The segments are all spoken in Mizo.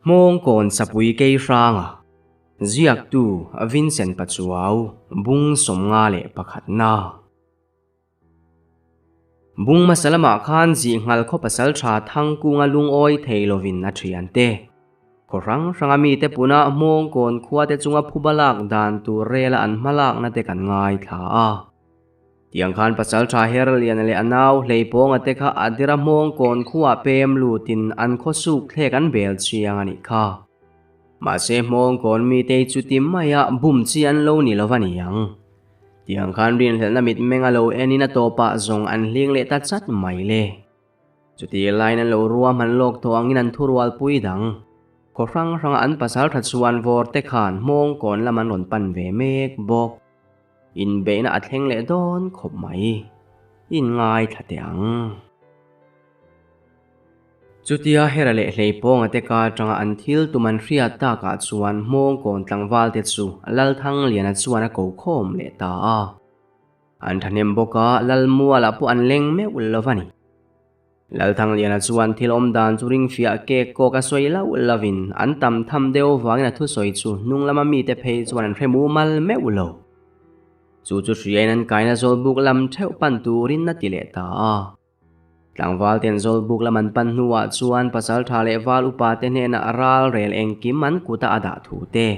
Hmawngkawn Sapui Keihranga, Ziaktu Vincent Pachuau, Bung 51 na. Bung hmasa lamah khan Zihnghal khaw pasaltha Thangkunga lungawi thei lovin a thiante. Khaw hrang hranga mite puna Hmawngkawn khuate chunga phuba lak dan tur rela an hmalakna te kan ngaithla a. Tiang khan pasaltha Herliana leh a nau Hleipawnga te kha Adira Hmawngkawn khuaah pem lutin an khaw suk thlek an bel chiang a nih kha. Mahse Hmawngkawn mite hi chuti maia bum chi an lo ni lo va ni ang. Tiang khan rinhlelhna mitmeng a lo enin a tawpah zawng an hling leh ta chat mai le. Chuti laiin an lo ruahman lawk tawh angin an thurualpui dang. Khaw hrang hranga an pasaltha chuan vawr te khan Hmawngkawn lam an rawn pan ve mek bawk. Inbeihna a thleng leh dawn khawp mai. In ngaithla teh ang. Chutia Hera leh Hleipawnga te kar atanga an thil tum an hriat takah chuan Hmawngkawn tlangval te chu Lalthangliana chuan a ko khawm leh ta a. An thahnem bawk a, Lalmuala pawh an leng meuh lo va ni. Lalthangliana chuan thil awm dan chu ring fiah kek kawk a sawi loh lovin an tam tham deuh vangin a thusawi chu hnung lama mite phei chuan an hre mumal meuh lo. Chu chu hriain an kaina zawlbuk lam theuh pan turin a ti leh ta a. Tlangval ten zawlbuk lam an pan hnuah chuan pasaltha leh val upa te hnenah ral rel engkim an kuta a dah thu te.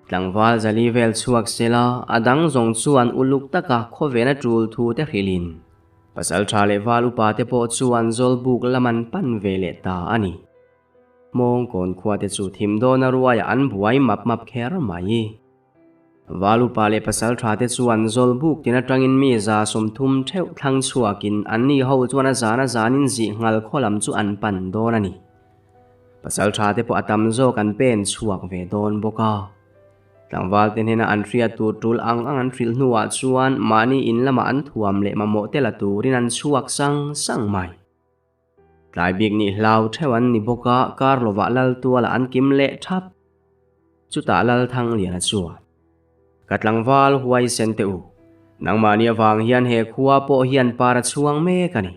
Tlangval zali vel chhuak sela a dang zawng chuan uluk taka khawvena tul thu te hrilhin Pasalṭha leh val upa te pawh chuan Zawlbuk lam an pan ve leh ta a ni. Hmawngkawn khua te chu thim dawna ruaiah an buai map map kher mai. Val upa leh pasalṭha te chuan Zawlbuk tin aṭangin mi 130 ṭheuh thlang chhuakin anni ho chuan a zan a zanin zih nghal khaw lam chu an pan dawn a ni. Pasalṭha te pawh a tam zawk an pen chhuak ve dawn bawk a. Tlangval te hnena an hriat tur tul ang ang an hrilh hnuah chuan mahni in lamah an thuam leh mamawh te la turin an chhuak sang sang mai. Tlai bik nih hlau theuh an ni bawk a, kar lovah lal tualah an kim leh thap. Chutah Lalthangliana chuan, Ka tlangval huaisen teh u, nangmahni avang hian he khua pawh hian par a chhuang mek a ni.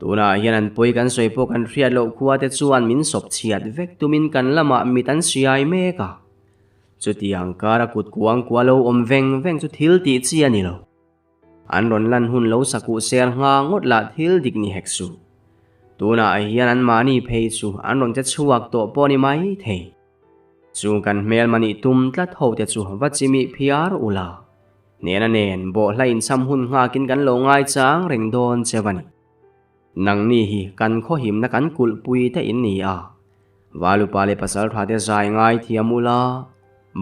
Tunah hian an pawi kan sawi pawh kan hriat loh khua te chuan min sawp chhiat vek tumin kan lamah mit an siai mek a. Chutiang kara kut kuang kua lo awm veng veng chu thil tih chi a ni lo. An rawn lan hun lo sakuh ser ngha ngawt lah thil dik ni hek suh. Tunah hian an mahni phei chu an rawn che chhuak tawh pawh ni mai thei. Chung kan hmel mahni tum tlat ho te chu va chimih phiar ula. Nena nen bawhhla incham hun nghakin kan lo ngaichang reng dawn che va ni. Nangni hi kan khawhimna kan kulhpui te in ni a. Valupa leh pasaltha te zai ngai thiam ula,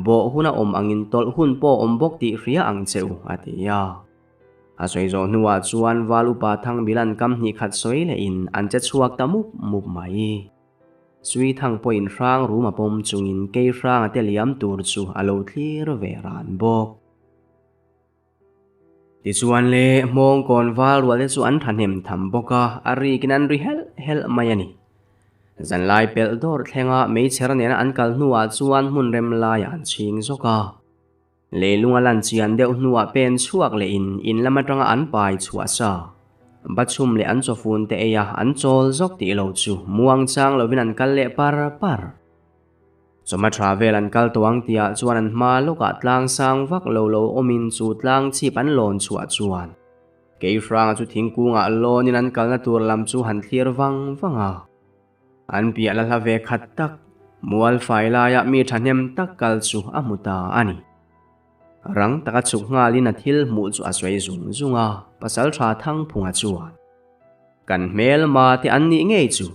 bawh hun a awm angin tawlh hun pawh awm bawk tih hria ang che u, a ti a. A sawi zawh hnuah chuan Valupa Thangbilan kam hnih khat sawi lehin an che chhuak ta mup mup mai. Sui thang pawhin hrang rum a pawm chungin kei hranga te liam tur chu a lo thlir ve ran bawk. Tichuan le, Hmawngkawn val rual te chu an thahnem tham bawk a, a rikin an ri helh helh mai a ni. Zanlai pelh dawr thlenga meichher nena an kal hnuah chuan hmun rem laiah an chhing zawk a. Leilunga lan chian deuh hnuah pen chhuak lehin in lam atanga an pai chhuah sa. Bachhum leh an chawfun te ei a, an chawl zawk tih lo chu muang chang lovin an kal leh par par. Chawhma tha vel an kal tawh ang tihah chuan an hma lawkah tlang sang vak lo lo awmin chu tlang chhip an lawn chhuah chuan Keihranga chu thingkungah lawnin an kalna tur lam chu han thlir vang vang a. An piah la hla ve khat tak, mual fai laiah mi thahnem tak kal chu a hmu ta a ni. Rang taka chhuk nghalin a thil hmuh chu a sawi zung zung a, Pasaltha Thangphunga chuan, Kan hmelma te an nih ngei chu.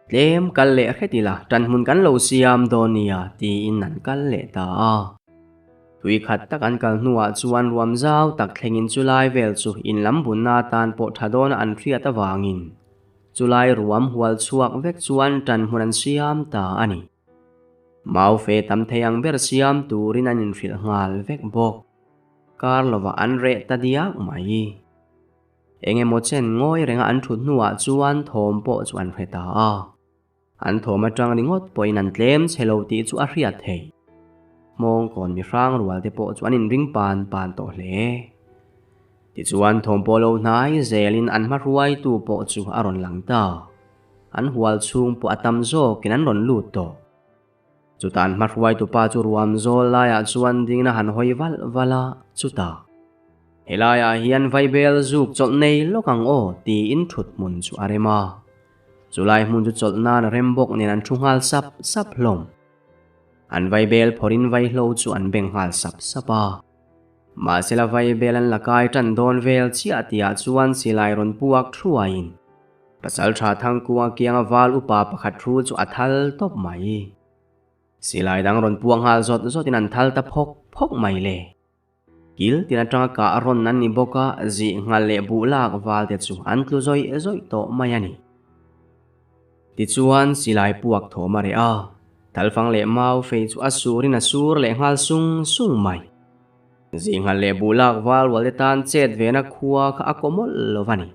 Tlem kal leh hret ila, ṭanhmun kan lo siam dawn nia, tiin an kal leh ta a. Tui khat tak an kal hnuah chuan ruam zau tak thlengin chulai vel chu in lam bunna atan pawh ṭha dawna an hriat avangin chulai ruam hual chhuak vek chuan ṭanhmun an siam ta a ni. Mau fe tam thei ang ber siam turin an inhrilh nghal vek bawk. Kar lovah an reh ta diak mai. Eng emaw chen ngawi renga an thut hnuah chuan thawm pawh chu an hre ta a. An thawm atang ringawt pawhin an tlem chhe lo tih chu a hriat thei. Hmawngkawn mi hrang rual te pawh chu an inring pan pan tawh hle. Tichuan thawm pawh lo hnai zelin an hma hruaitu pawh chu a rawn lang ta. An hual chhung pawh a tam zawkin an rawn lut tawh. Chutah an hmahruaitupa chu ruam zawl laiah chuan dingin a han hawi valh valh a, chutah, Helaiah hian vaibel zuk chawlh nei lawk ang aw tiin thut hmun chu a rem a. Chulai hmun chu chawlh nan a rem bawk nen an thu nghal sap sap hlawm. An vaibel phawrhin vaihlo chu an beng nghal sap sap a. Mahsela vaibel an la kai tan dawn vel chiah tihah chuan silai rawn puak thuaiin Pasalṭha Thangkunga kianga val upa pakhat thu chu a thal tawp mai. Silai dang rawn puak nghal zawt zawtin an thal ta phawk phawk mai le. Kil tin atanga kah a rawn an ni bawk a, zih nghal leh buh lak val te chu an tlu zawih zawih tawh mai a ni. Tichuan silai puak thawm a reh a, thalfang leh mau fei chu a surin a sur leh nghal sung sung mai. Zih nghal leh buh lak val rual te tan chet vena khua kha a kaw mawlh lo va ni.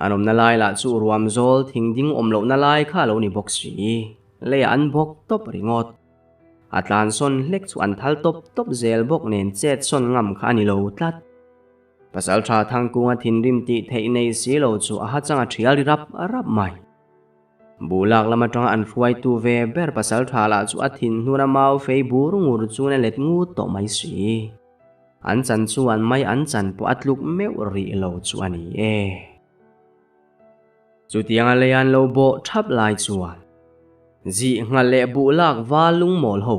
An awmna lai lah chu ruam zawl thing ding awm lohna lai kha a lo ni bawk si, leiah an bawk tawp ringawt. A tlan sawn hlek chu an thal tawp tawp zel bawk nen chet sawn ngam kha a ni lo tlat. Pasalṭha Thangkunga thinrim tih theih nei si lo chu a hachang a ṭhial ri rap rap mai. Buh lak lam aṭanga an hruaitu ve ber pasalṭha lah chu a thin hnuna mau fei bur ngur chuan a let ngut tawh mai si. An chan chuan mai an chan pawh a tluk meuh rih lo chu a ni e. Chutianga lei an lo bawh thap lai chuan zih nghal leh buh lak val lungmawl ho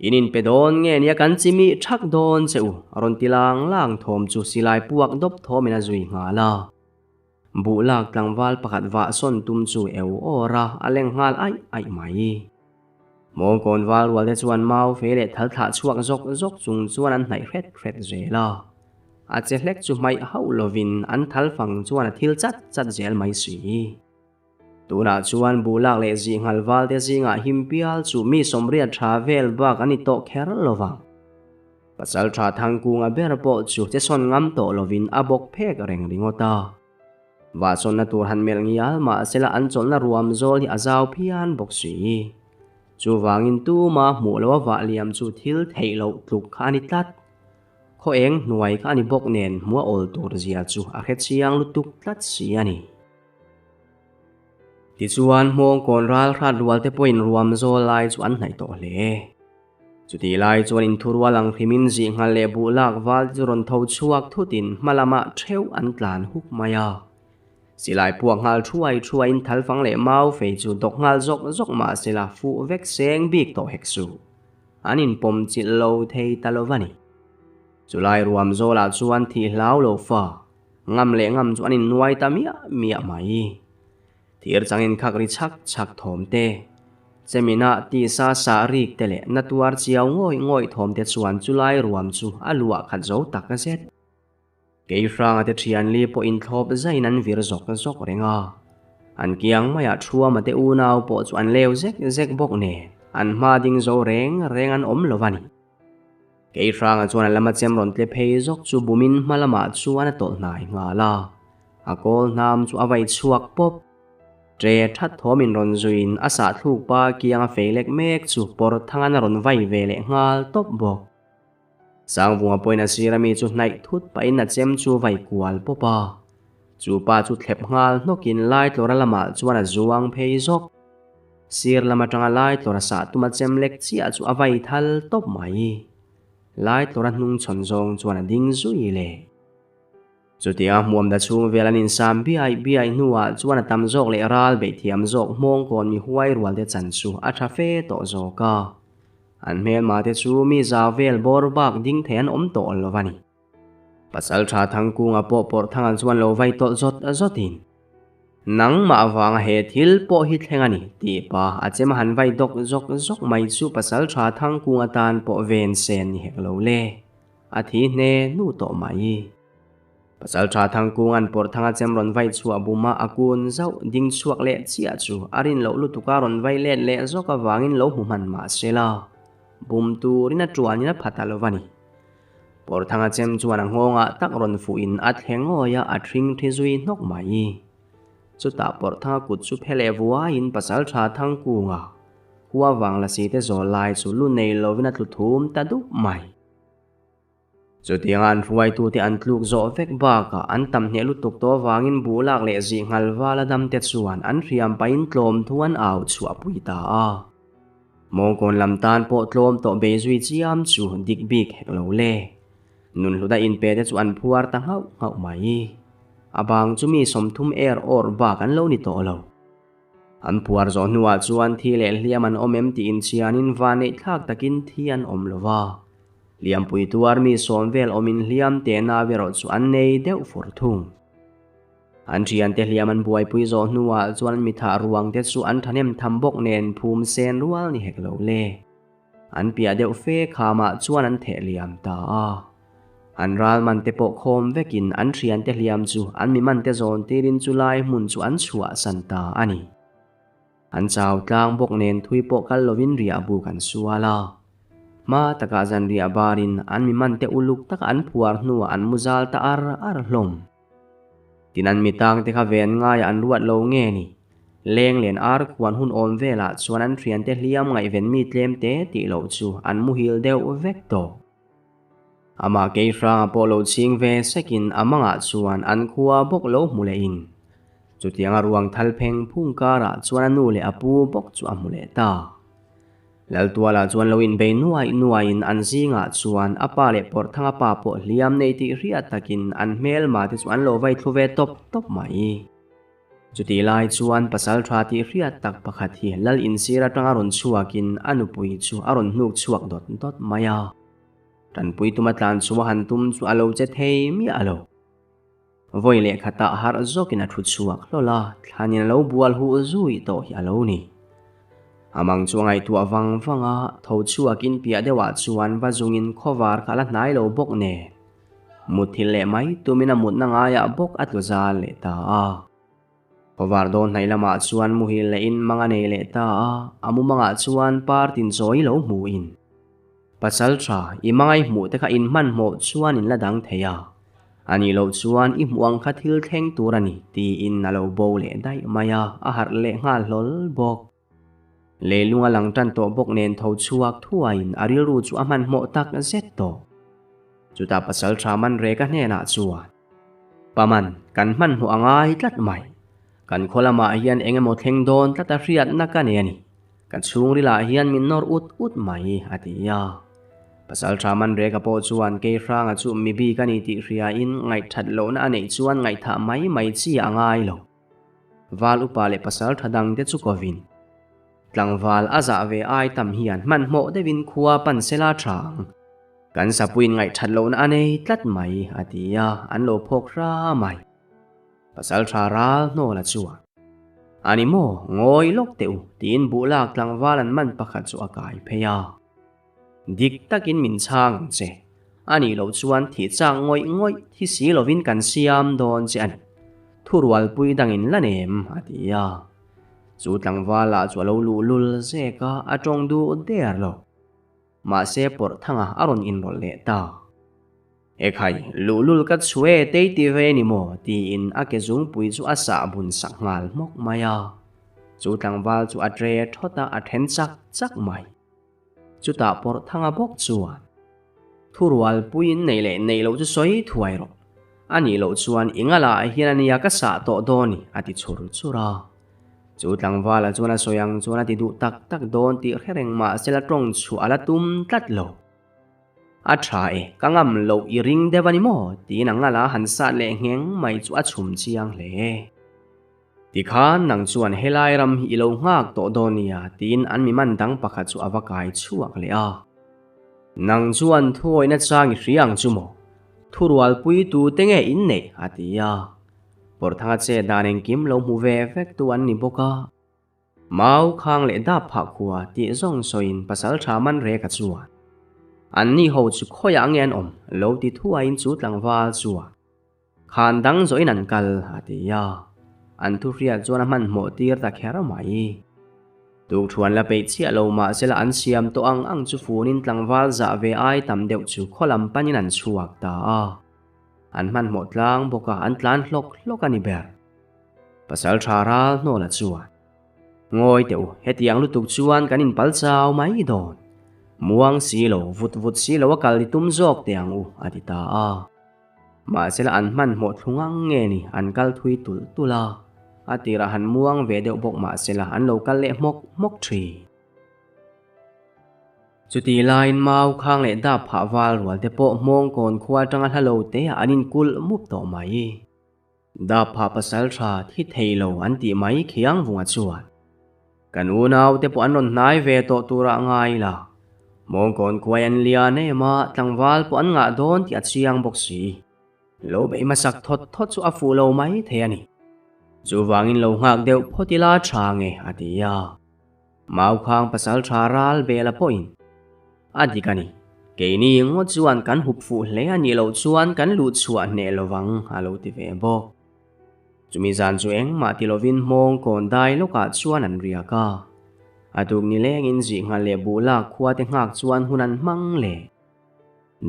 in inpe dawn nge nia kan chimi thak dawn che u a rawn ti lang lang thawm chu silai puak dawp thawmin a zui nghal a. Buh lak tlangval pakhat vah sawn tum chu eu awr a, a leng nghal aih aih mai. Mawngkawn val rual te chuan mau fei leh thal thlah chhuak zawk zawk chung chuan an hnaih hret hret zel a. A che hlek chu hmaih hauh lovin an thal fang chuan a thil chat chat zel mai si. Tunah chuan buh lak leh zih nghal val te zingah him pial chu mi sawmriat tha vel bak a ni tawh kher lo vang. Pasal tha Thangkunga ber pawh chu che sawn ngam tawh lovin a bawk phek reng ringawt a. Vahsawnna tur han melh ngial mahsela an chawlhna ruam zawl hi a zau phian bawk si. Chuvangin tuma hmuh loha vah liam chu thil theih loh tluk kha a ni tlat. Khaw eng hnuai kha a ni bawk nen hmuh a awl tur zia chu a hre chiang lutuk tlat si a ni. Tichuan hmawngkawn ral hrat rual te pawhin ruam zawl lai chu an hnaih tawh hle. Chutih lai chuan inthurual ang hrimin zih nghal leh buh lak val te chu rawn tho chhuak thutin hma lamah theuh an tlan huk mai a. Silai puak nghal thuai thuaiin thalfang leh mau fei chu dawk nghal zawk zawk mahsela fuh vek seng bik tawh hek suh. An inpawm chilh lo thei ta lo va ni. Chulai ruam zawlah chuan thih hlau lo fa, ngam leh ngam chu an innuai ta miah miah mai. Thir changin khak ri chhak chhak thawm te, chemina tisa sah rik te leh na tuar chiau ngawih ngawih thawm te chuan chulai ruam chu a luah khat zo tak zet. Kei hranga te thianli pawh inthlawp zaiin an vir zawk zawk reng a. An kiang maiah Thuama te unau pawh chu an leu zek zek bawk nen an hma ding zo reng reng an awm lo va ni. Kei hranga chuan a lama chem rawn tle phei zawk chu bumin hma lamah chuan a tawlh hnai nghal a. A kawl hnam chu a vai chhuak pawp. Ṭe ṭhat thawmin rawn zuiin a sahthluk pa kianga fei lek mek chu pawr thangan a rawn vai ve leh nghal tawp bawk. Sangvunga pawhin a sir ami chu hnaih thut pahin a chem chu vai kual pawp a. Chu pa chu thlep nghal hnawkin Laitlawra lamah chuan a zuang phei zawk. Sir lam atanga Laitlawra sah tuma chem lek chiah chu a vai thal tawp mai. Laitlawra hnung chhawn zawng chuan a ding zui le. Chutia hmuamda chhung vel an insam biaih biaih hnuah chuan a tam zawk leh ral beih thiam zawk hmawngkawn mi huai rual te chan chu a tha fe tawh zawk a. An hmelma te chu mi zau vel bawr bak ding thei an awm tawh lo a ni. Pasal tha Thangkunga pawh pawrh thangah chuan lo vai tawlh zawt zawtin, Nangmah vanga he thil pawh hi thleng a ni, tih pa a chem a han vai dawk zawk zawk mai chu Pasal tha Thangkunga tan pawh ven sen ni hek lo le. A thi hne hnu tawh mai. Pasal tha Thangkunga'n pawrh thanga chem rawn vai chhuah buma a kun zauh ding chhuak leh chiah chu a rin loh lutuka rawn vai let leh zawk avangin lo hmu hman mah se la, bum turin a tuanin a pha ta lo va ni. Pawrh thanga chem chuan a nghawngah tak rawn fuhin a thle ngawi a, a thring thi zui hnawk mai. Chutah pawrh thanga kut chu phe leh vuaiin Pasal tha Thangkunga khua vang lasi te zawl lai chu lu nei lovin a tlu thum ta dup mai. Chutianga an hruaitute an tluk zawh vek bakah an tam hneh lutuk tawh avangin buh lak leh zih nghal vala damte chuan an hriam pahin tlawm thu an au chhuah pui ta a. Mawngkawn lam tan pawh tlawm tawh bei zui chiam chu dik bik hek lo le. Nunhluta inpe te chu an phuar ta nghauh nghauh mai. A bang chu mi 30 er awr bak an lo ni tawh lo. An phuar zawh hnuah chuan thi leh hliam an awm em tih inchhianin van neih thlak takin thi an awm lo va. Hliampui tuar mi 10 vel awmin hliam tehna erawh chu an nei deuh fur thung. An thiante hliam an buaipui zawh hnuah chuan mi thah ruang te chu an thahnem tham bawk nen phum sen rual ni hek lo le. An piah deuh fe khamah chuan an theh liam ta a. An ral man te pawh khawm vekin an thiante hliam chu an mi man te zawn tirin chu lai hmun chu an chhuah san ta a ni. An chau tlang bawk nen thui pawh kal lovin riah buk an sual a. Hma takah zan riah barin an mi man te uluk taka an phuar hnuah an mu zal ta ar ar hlawm. Tin an mi tang te kha ven ngaiah an ruat lo nge ni. Leng len ar khuan hun awm velah chuan an thiante hliam ngaihven mi tlem te tih loh chu an muhil deuh vek tawh. Amah kei hranga pawh lo chhing ve sekin a mangah chuan an khua bawk lo hmu lehin. Chutianga ruang thal pheng phung karah chuan a nu leh a pu bawk chu a hmu leh ta. Laltualah chuan lo inbei nuai nuaiin an zingah chuan a pa leh Pawrhthanga pa pawh hliam nei tih hriat takin an hmelma te chu an lo vai thlu ve tawp tawp mai. Chutih lai chuan pasal tha tih hriat tak pakhat hi lal insir atanga rawn chhuakin a nupui chu a rawn hnuk chhuak dawt dawt mai a. Tanpui tuma tlan chu a han tum chu a lo che thei miah lo. Vawi leh khatah harh zawkin a thu chhuak hlawl a, thlanin a lo bual huh zui tawh hi a lo ni. A mang chu a ngaihtuah vang vang a, tho chhuakin piah deuhah chuan va zungin khawvar kha a la hnai lo bawk nen. Mutthilh leh mai tumin a mutna ngaiah bawk a tlu zal leh ta a. Khawvar dawn hnaih lamah chuan muhil lehin mang a nei leh ta a, a mumangah chuan par tinchawi lo hmuhin. Pasal tha, i mangai hmuh te kha in hmanhmawh chuan in la dang thei a, a nih loh chuan i hmuh ang kha thil thleng tur a ni tiin a lo bo leh daih mai a, a harh leh nghal hlawl bawk. Leilung a lang tan tawh bawk nen tho chhuak thuaiin a rilru chu a hmanhmawh tak zet tawh. Chutah pasal tha Manreka hnenah chuan, Paman, kan hmanhmawh a ngai tlat mai. Kan khaw lamah hian eng emaw thleng dawn tlat a hriatna ka nei a ni. Ka chhungrilah hian min nawr ut ut mai, a ti a. Pasal tha Manreka pawh chuan kei hranga chu mi bik a ni tih hriain ngaihthat lohna a neih chuan ngaihthah mai mai chi a ngai lo. Val upa leh pasal tha dang te chu kovin. Tlangval a zah ve ai tam hian hmanhmawh deuhin khua pan sela tha ang. Kan sapuiin ngaihthat lohna a nei tlat mai, a ti a, an lo phawk hra mai. Pasal tha ral hnawla chuan, A ni maw, ngawi lawk teh u, tiin buh lak tlangval an man pakhat chu a kai phei a. Dik takin min chhang ang che. A nih loh chuan thih chak ngawih ngawih thi si lovin kan siam dawn che a ni. Thurualpui dangin la nem, a ti a. Chu tlangval lah chu a lo luh lul zek a, a tawng duh der lo. Mahse Pawrhthanga a rawn inrawlh leh ta. Ekhai, luhlul ka chhue tei ti ve ni maw? tiin a ke zungpui chu a sah bun sak nghal hmawk mai a. Chu tlangval chu a tre thawt a, a then chak chak mai. Chutah Pawrhthanga bawk chuan, Thurualpuiin nei leh neih loh chu sawi thuai rawh. A nih loh chuan i ngalah hian a nia ka sah tawh dawn ni, a ti chhur chhur a. Chu tlangvala chuan a sawi ang chuan a ti duh tak tak dawn tih hre reng mah se la tawng chhuah a la tum tlat lo. A tha e, ka ngam loh i ring deuh a ni maw? tiin a ngala han sat leh ngheng mai chu a chhum chiang hle. Tikhan nang chuan helai ram hi i lo nghak tawh dawn nia tiin an mi man dang pakhat chu a va kai chhuak leh a. Nang chuan thuawihna chang i hria ang chu maw? Thurualpui tute nge in neih? a ti a. Pawrhthanga che dan engkim lo hmu ve vek tu an ni bawk a. Mau khang leh dap phah khua tih zawng sawiin pasal tha man rek a chuan. An ni ho chu khawiah nge an awm lo ti thuaiin chu tlangval chuan khan dang zawhin an kal a ti a. An thuhriat chuan a hmanhmawh tir ta kher mai. Tukthuan la peih chiah lo mahsela an siam tawh ang ang chu funin tlangval zah ve ai tam deuh chu khaw lam panin an chhuak ta a. An hmanhmawh tlang bawk a, an tlan hlawk hlawk a ni ber. Pasal tha ral hnawla chuan, Ngawi teh u, hetiang lutuk chuan kan inpal chau mai dawn. Muang si lo, vut vut si lo a kal i tum zawk teh ang u, a ti ta a. Mahsela an hmanhmawh thlu ngang nge ni, an kal thui tulh tulh a. A tirah han muang ve deuh bawk mahsela an lo kal leh hmawk hmawk thin. Chutih laiin mau khang leh dap phah val rual te pawh Hmawngkawn khua atanga hla lo te ah an inkulh mup tawh mai. Dap phah pasal tha thi thei lo an tih mai khiang vunga chuan kan unau te pawh an rawn hnai ve tawh turah ngai la. Hmawngkawn khuai an lian em a, tlangval pawh an ngah dawn tih a chiang bawk si. Lo bei hmasak thawt thawt chu a fuh lo mai thei a ni. Chuvangin lo nghak deuh phawt ila tha nge a ti a. Maukhang pasal tha ral bela pawhin a dik a ni. Keini ngawt chuan kan hup fuh hle a nih loh chuan kan luh chhuah hneh lovang a lo ti ve bawk. Chumi zan chu engmah ti lovin hmawng kawn dai lawkah chuan an riak a. A tuk nilengin zih nghal leh buh lak khua te nghak chuan hun an hmang leh.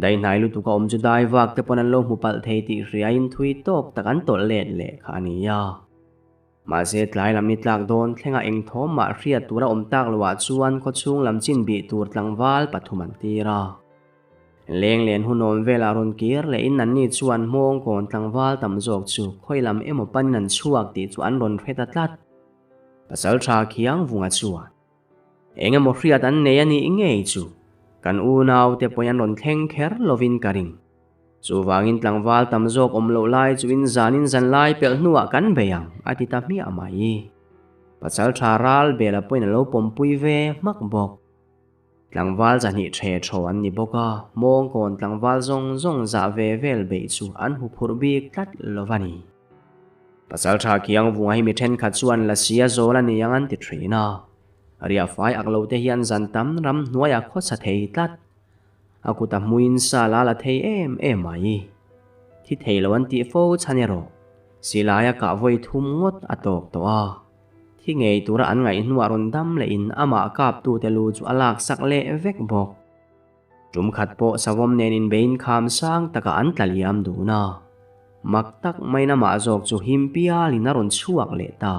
Daihnai lutuk a awm chu dai vak te pawn an lo hmu palh thei tih hriain thui tawk tak an tawlh let leh kha a ni a. Mahse tlai lam ni tlak dawn thlenga eng thawm mah hriat tur a awm tak loah chuan khawchhung lam chin bih tur tlangval pathum an tir a. Leng len hunawm velah rawn kir lehin anni chuan hmawngkawn tlangval tam zawk chu khawi lam emaw panin an chhuak tih chu an rawn hre ta tlat. Pasalṭha Khiang Vunga chuan. Eng emaw hriat an nei a nih ngei chu kan unaute pawhin an rawn thleng kher lovin ka ring. Chuvangin tlangval tam zawk awm loh lai chuin zanin zan lai pelh hnuah kan bei ang a ti ta hmiah mai. Pasal tha ral bela pawhin a lo pawmpui ve hmak bawk. Tlangval zahnih ṭhe ṭhaw an ni bawk a, mawngkawn tlangval zawng zawng zah ve vel beih chu an huphurh bik tlat lo va ni. Pasalṭha Kiangvunga hi mi ṭhenkhat chuan Lasi a zawl a ni ang an ti ṭhin a. Riahfai ak lo te hian zan tam ram hnuaiah khawsa thei tlat. A kut a hmuin sal a la thei em em mai. Thi thei lo an tih fo chhan erawh silai a kah vawi thum ngawt a tawk tawh a. Thi ngei tura an ngaih hnuah rawn dam lehin amah kaptute lu chu a laksak leh vek bawk. Tum khat pawh savawm nen inbeiin kham sang takah an tla liam dun a, mak tak maiin amah zawk chu him pialin a rawn chhuak leh ta.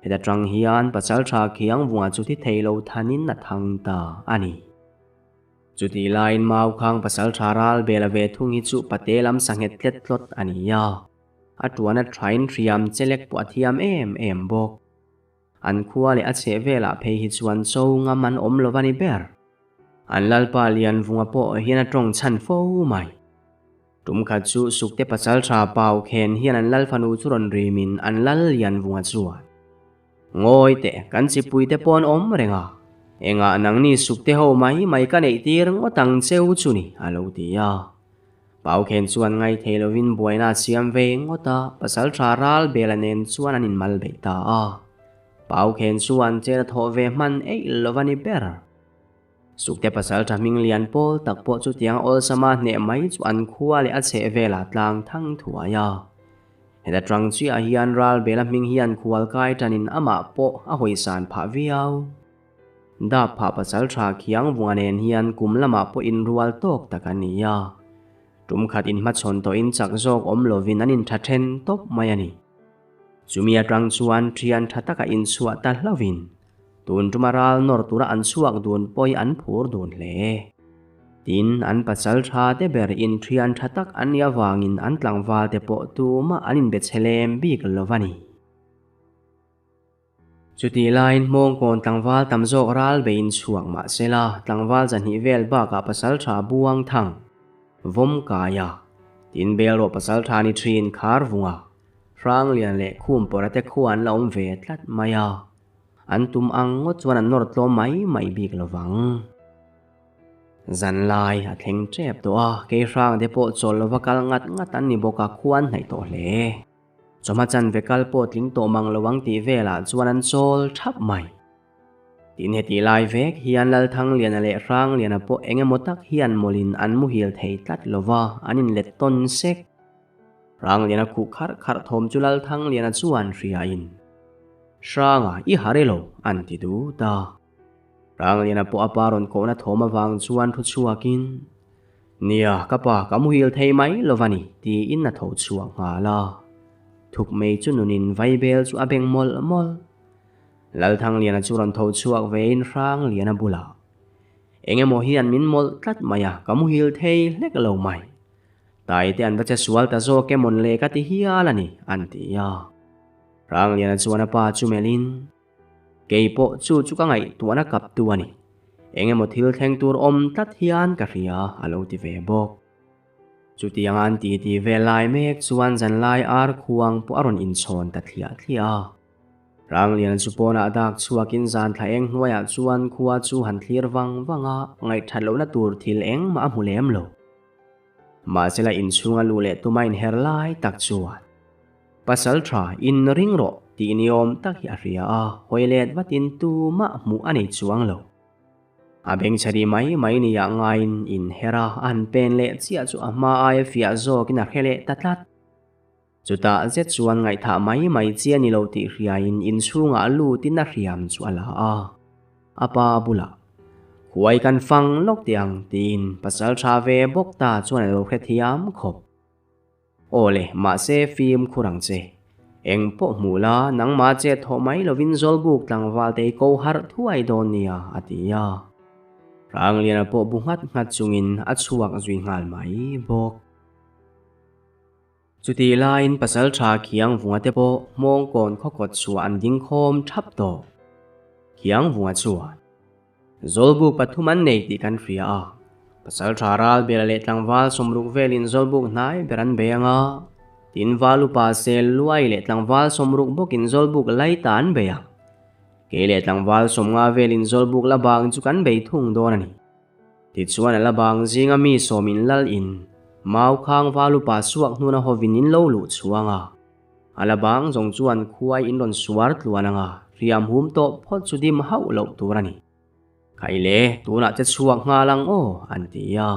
Heta tang hian pasaltha khiang vunga chu thi thei lo thanin a thang ta a ni. Chutih laiin Maukhang pasaltha ral bela ve thung hi chu pate lam sanghet tlet tlawt a ni a, a tuan a thain hriam chelek pawh a thiam em em bawk. An khua leh a chheh velah phei hi chuan cho ngam an awm lo va ni ber. An Lalpa Lianvunga pawh hian a tawng chhan fo mai. Tum khat chu Sukte Pasaltha Pau Khen hian an Lal fanu chu rawn rimin an Lal Lianvunga chuan, Ngawi teh, kan chipuite pawh an awm reng a, engah nangni Sukte ho mai mai ka neih tir ngawt ang cheu chu ni, a lo ti a. Pau Khen chuan ngaithei lovin buaina a siam ve ngawt a, Pasaltha ral Bela nen chuan an inmal beih ta a. Pau Khen chuan chet a thawh ve hman eih lo va ni ber. Sukte Pasaltha hming lian pawl tak pawh chutiang awlsama hneh mai chu an khua leh a chheh velah tlang thang thuai a. Heta tang chiah hian ral Bela hming hian khual kai tanin amah pawh a hawisan phah viau. Dap phah pasal tha khiang vunga nen hian kum lamah pawh inrual tawk tak a ni a. Tum khat inhmachhawn tawhin chak zawk awm lovin an intha then tawp mai a ni. Chumi atang chuan thian tha taka inchhuah ta hlauhin tun tuma ral nawr tura an chhuak dun pawhin an phur dun hle. Tin, an pasal tha te ber in thian tha tak an nih avangin an tlangval te pawh tumah an inbe chhe lem bik lo va ni. Chutih laiin Hmawngkawn tlangval tam zawk ral beiin chhuak mah sela, tlangval zahnih vel bakah pasaltha Buang Thang, Vawm Kaia, tin Belrawh pasaltha ni thin Khar Vunga, Hranglian leh Khum Pawra te khua an la awm ve tlat mai a, an tum ang ngawt chuan an nawr tlawm mai mai bik lo vang. Zanlai a thleng tep tawh a, kei hrang te pawh chawl lova kal ngat ngat an ni bawk a, khua an hnaih tawh hle. Chawhma chanve kal pawh tling tawh mang lo ang tih velah chuan an chawl thap mai. Tin heti lai vek hian Lalthangliana leh Hrangliana pawh eng emaw tak hian mawlin an muhil thei tlat lo va, an inlet tawn sek. Hrangliana khuh kharh kharh thawm chu Lalthangliana chuan hriain, Hranga, i har elo, an ti dut a. Hrangliana pawh a pa rawn kohna thawm avang chuan thu chhuakin, Nia, ka pa, ka muhil thei mai lo va ni, tiin a tho chhuak nghal a. Thuk mei chu nunin vaibel chu a beng mawlh mawlh. Lalthangliana chu rawn tho chhuak vein Hrangliana bulah, Eng emaw hian min mawlh tlat mai a, ka muhil thei hlek lo mai. Taite an va che sual ta zawk emawn le ka ti hial a ni, an ti a. Hrangliana chuan a pa chu melhin, Kei pawh chu chu ka ngaihtuahna kaptu a ni. Eng emaw thil thleng tur awm tlat hian ka hria, a lo ti ve bawk. Chutiang an titi vel lai mek chuan zanlai ar khuang pawh a rawn inchhawn ta thliah thliah a. Rangliana chu pawnah dak chhuakin zan thla eng hnuaiah chuan khua chu han thlir vang vang a, ngaihthat lohna tur thil engmah a hmu lem lo. Mahsela inchhunga luh leh tuma inher lai tak chuan Pasal tha in ring rawh tih ni awm tak hi a hria a, hawi let vatin tumah hmuh a nei chuang lo. A bengchhari mai mai nia ngaiin inher a, a han pen leh chiah chu a hma aia fiah zawkin a hre leh ta tlat. Chutah zet chuan ngaihthah mai mai chi a ni lo tih hriain inchhungah lutin a hriam chu a la a. A pa bulah, Khuai kan fang lawk teh ang tiin pasal tha ve bawk ta chuan a lo hrethiam khawp. Aw le, mahse fimkhur ang che. Eng pawh hmuh la, nangmah chet thawh mai lovin Zawlbuk tlangval te i ko harh thuai dawn nia, a ti a. Rangliana pawh bu nghat nghat chungin a chhuak zui nghal mai bawk. Chutih laiin pasalṭha Khiangvunga te pawh Hmawngkawn khawkawt chhuah an ding khawm ṭhap tawh. Khiangvunga chuan, Zawlbuk pathum an nei tih kan hria a, pasalṭha Ralbela leh tlangval sawmruk velin Zawlbuk hnai ber an bei ang a, tin Val upa Sel Luai leh tlangval sawmruk bawkin Zawlbuk lai ta an bei ang. Kei leh tlangval sawmnga velin Zawlbuk la bang chu kan bei thung dawn a ni. Tichuan a la bang zinga mi sawmin lal in mau khang val upa suak hnuna hovin in lo luh chhuang a. A la bang zawng chuan khuai in rawn suar tluan anga hriam hum tawh phawt chu dim hauh loh tur a ni. Khai le, tunah che chhuak nghal ang aw, an ti a.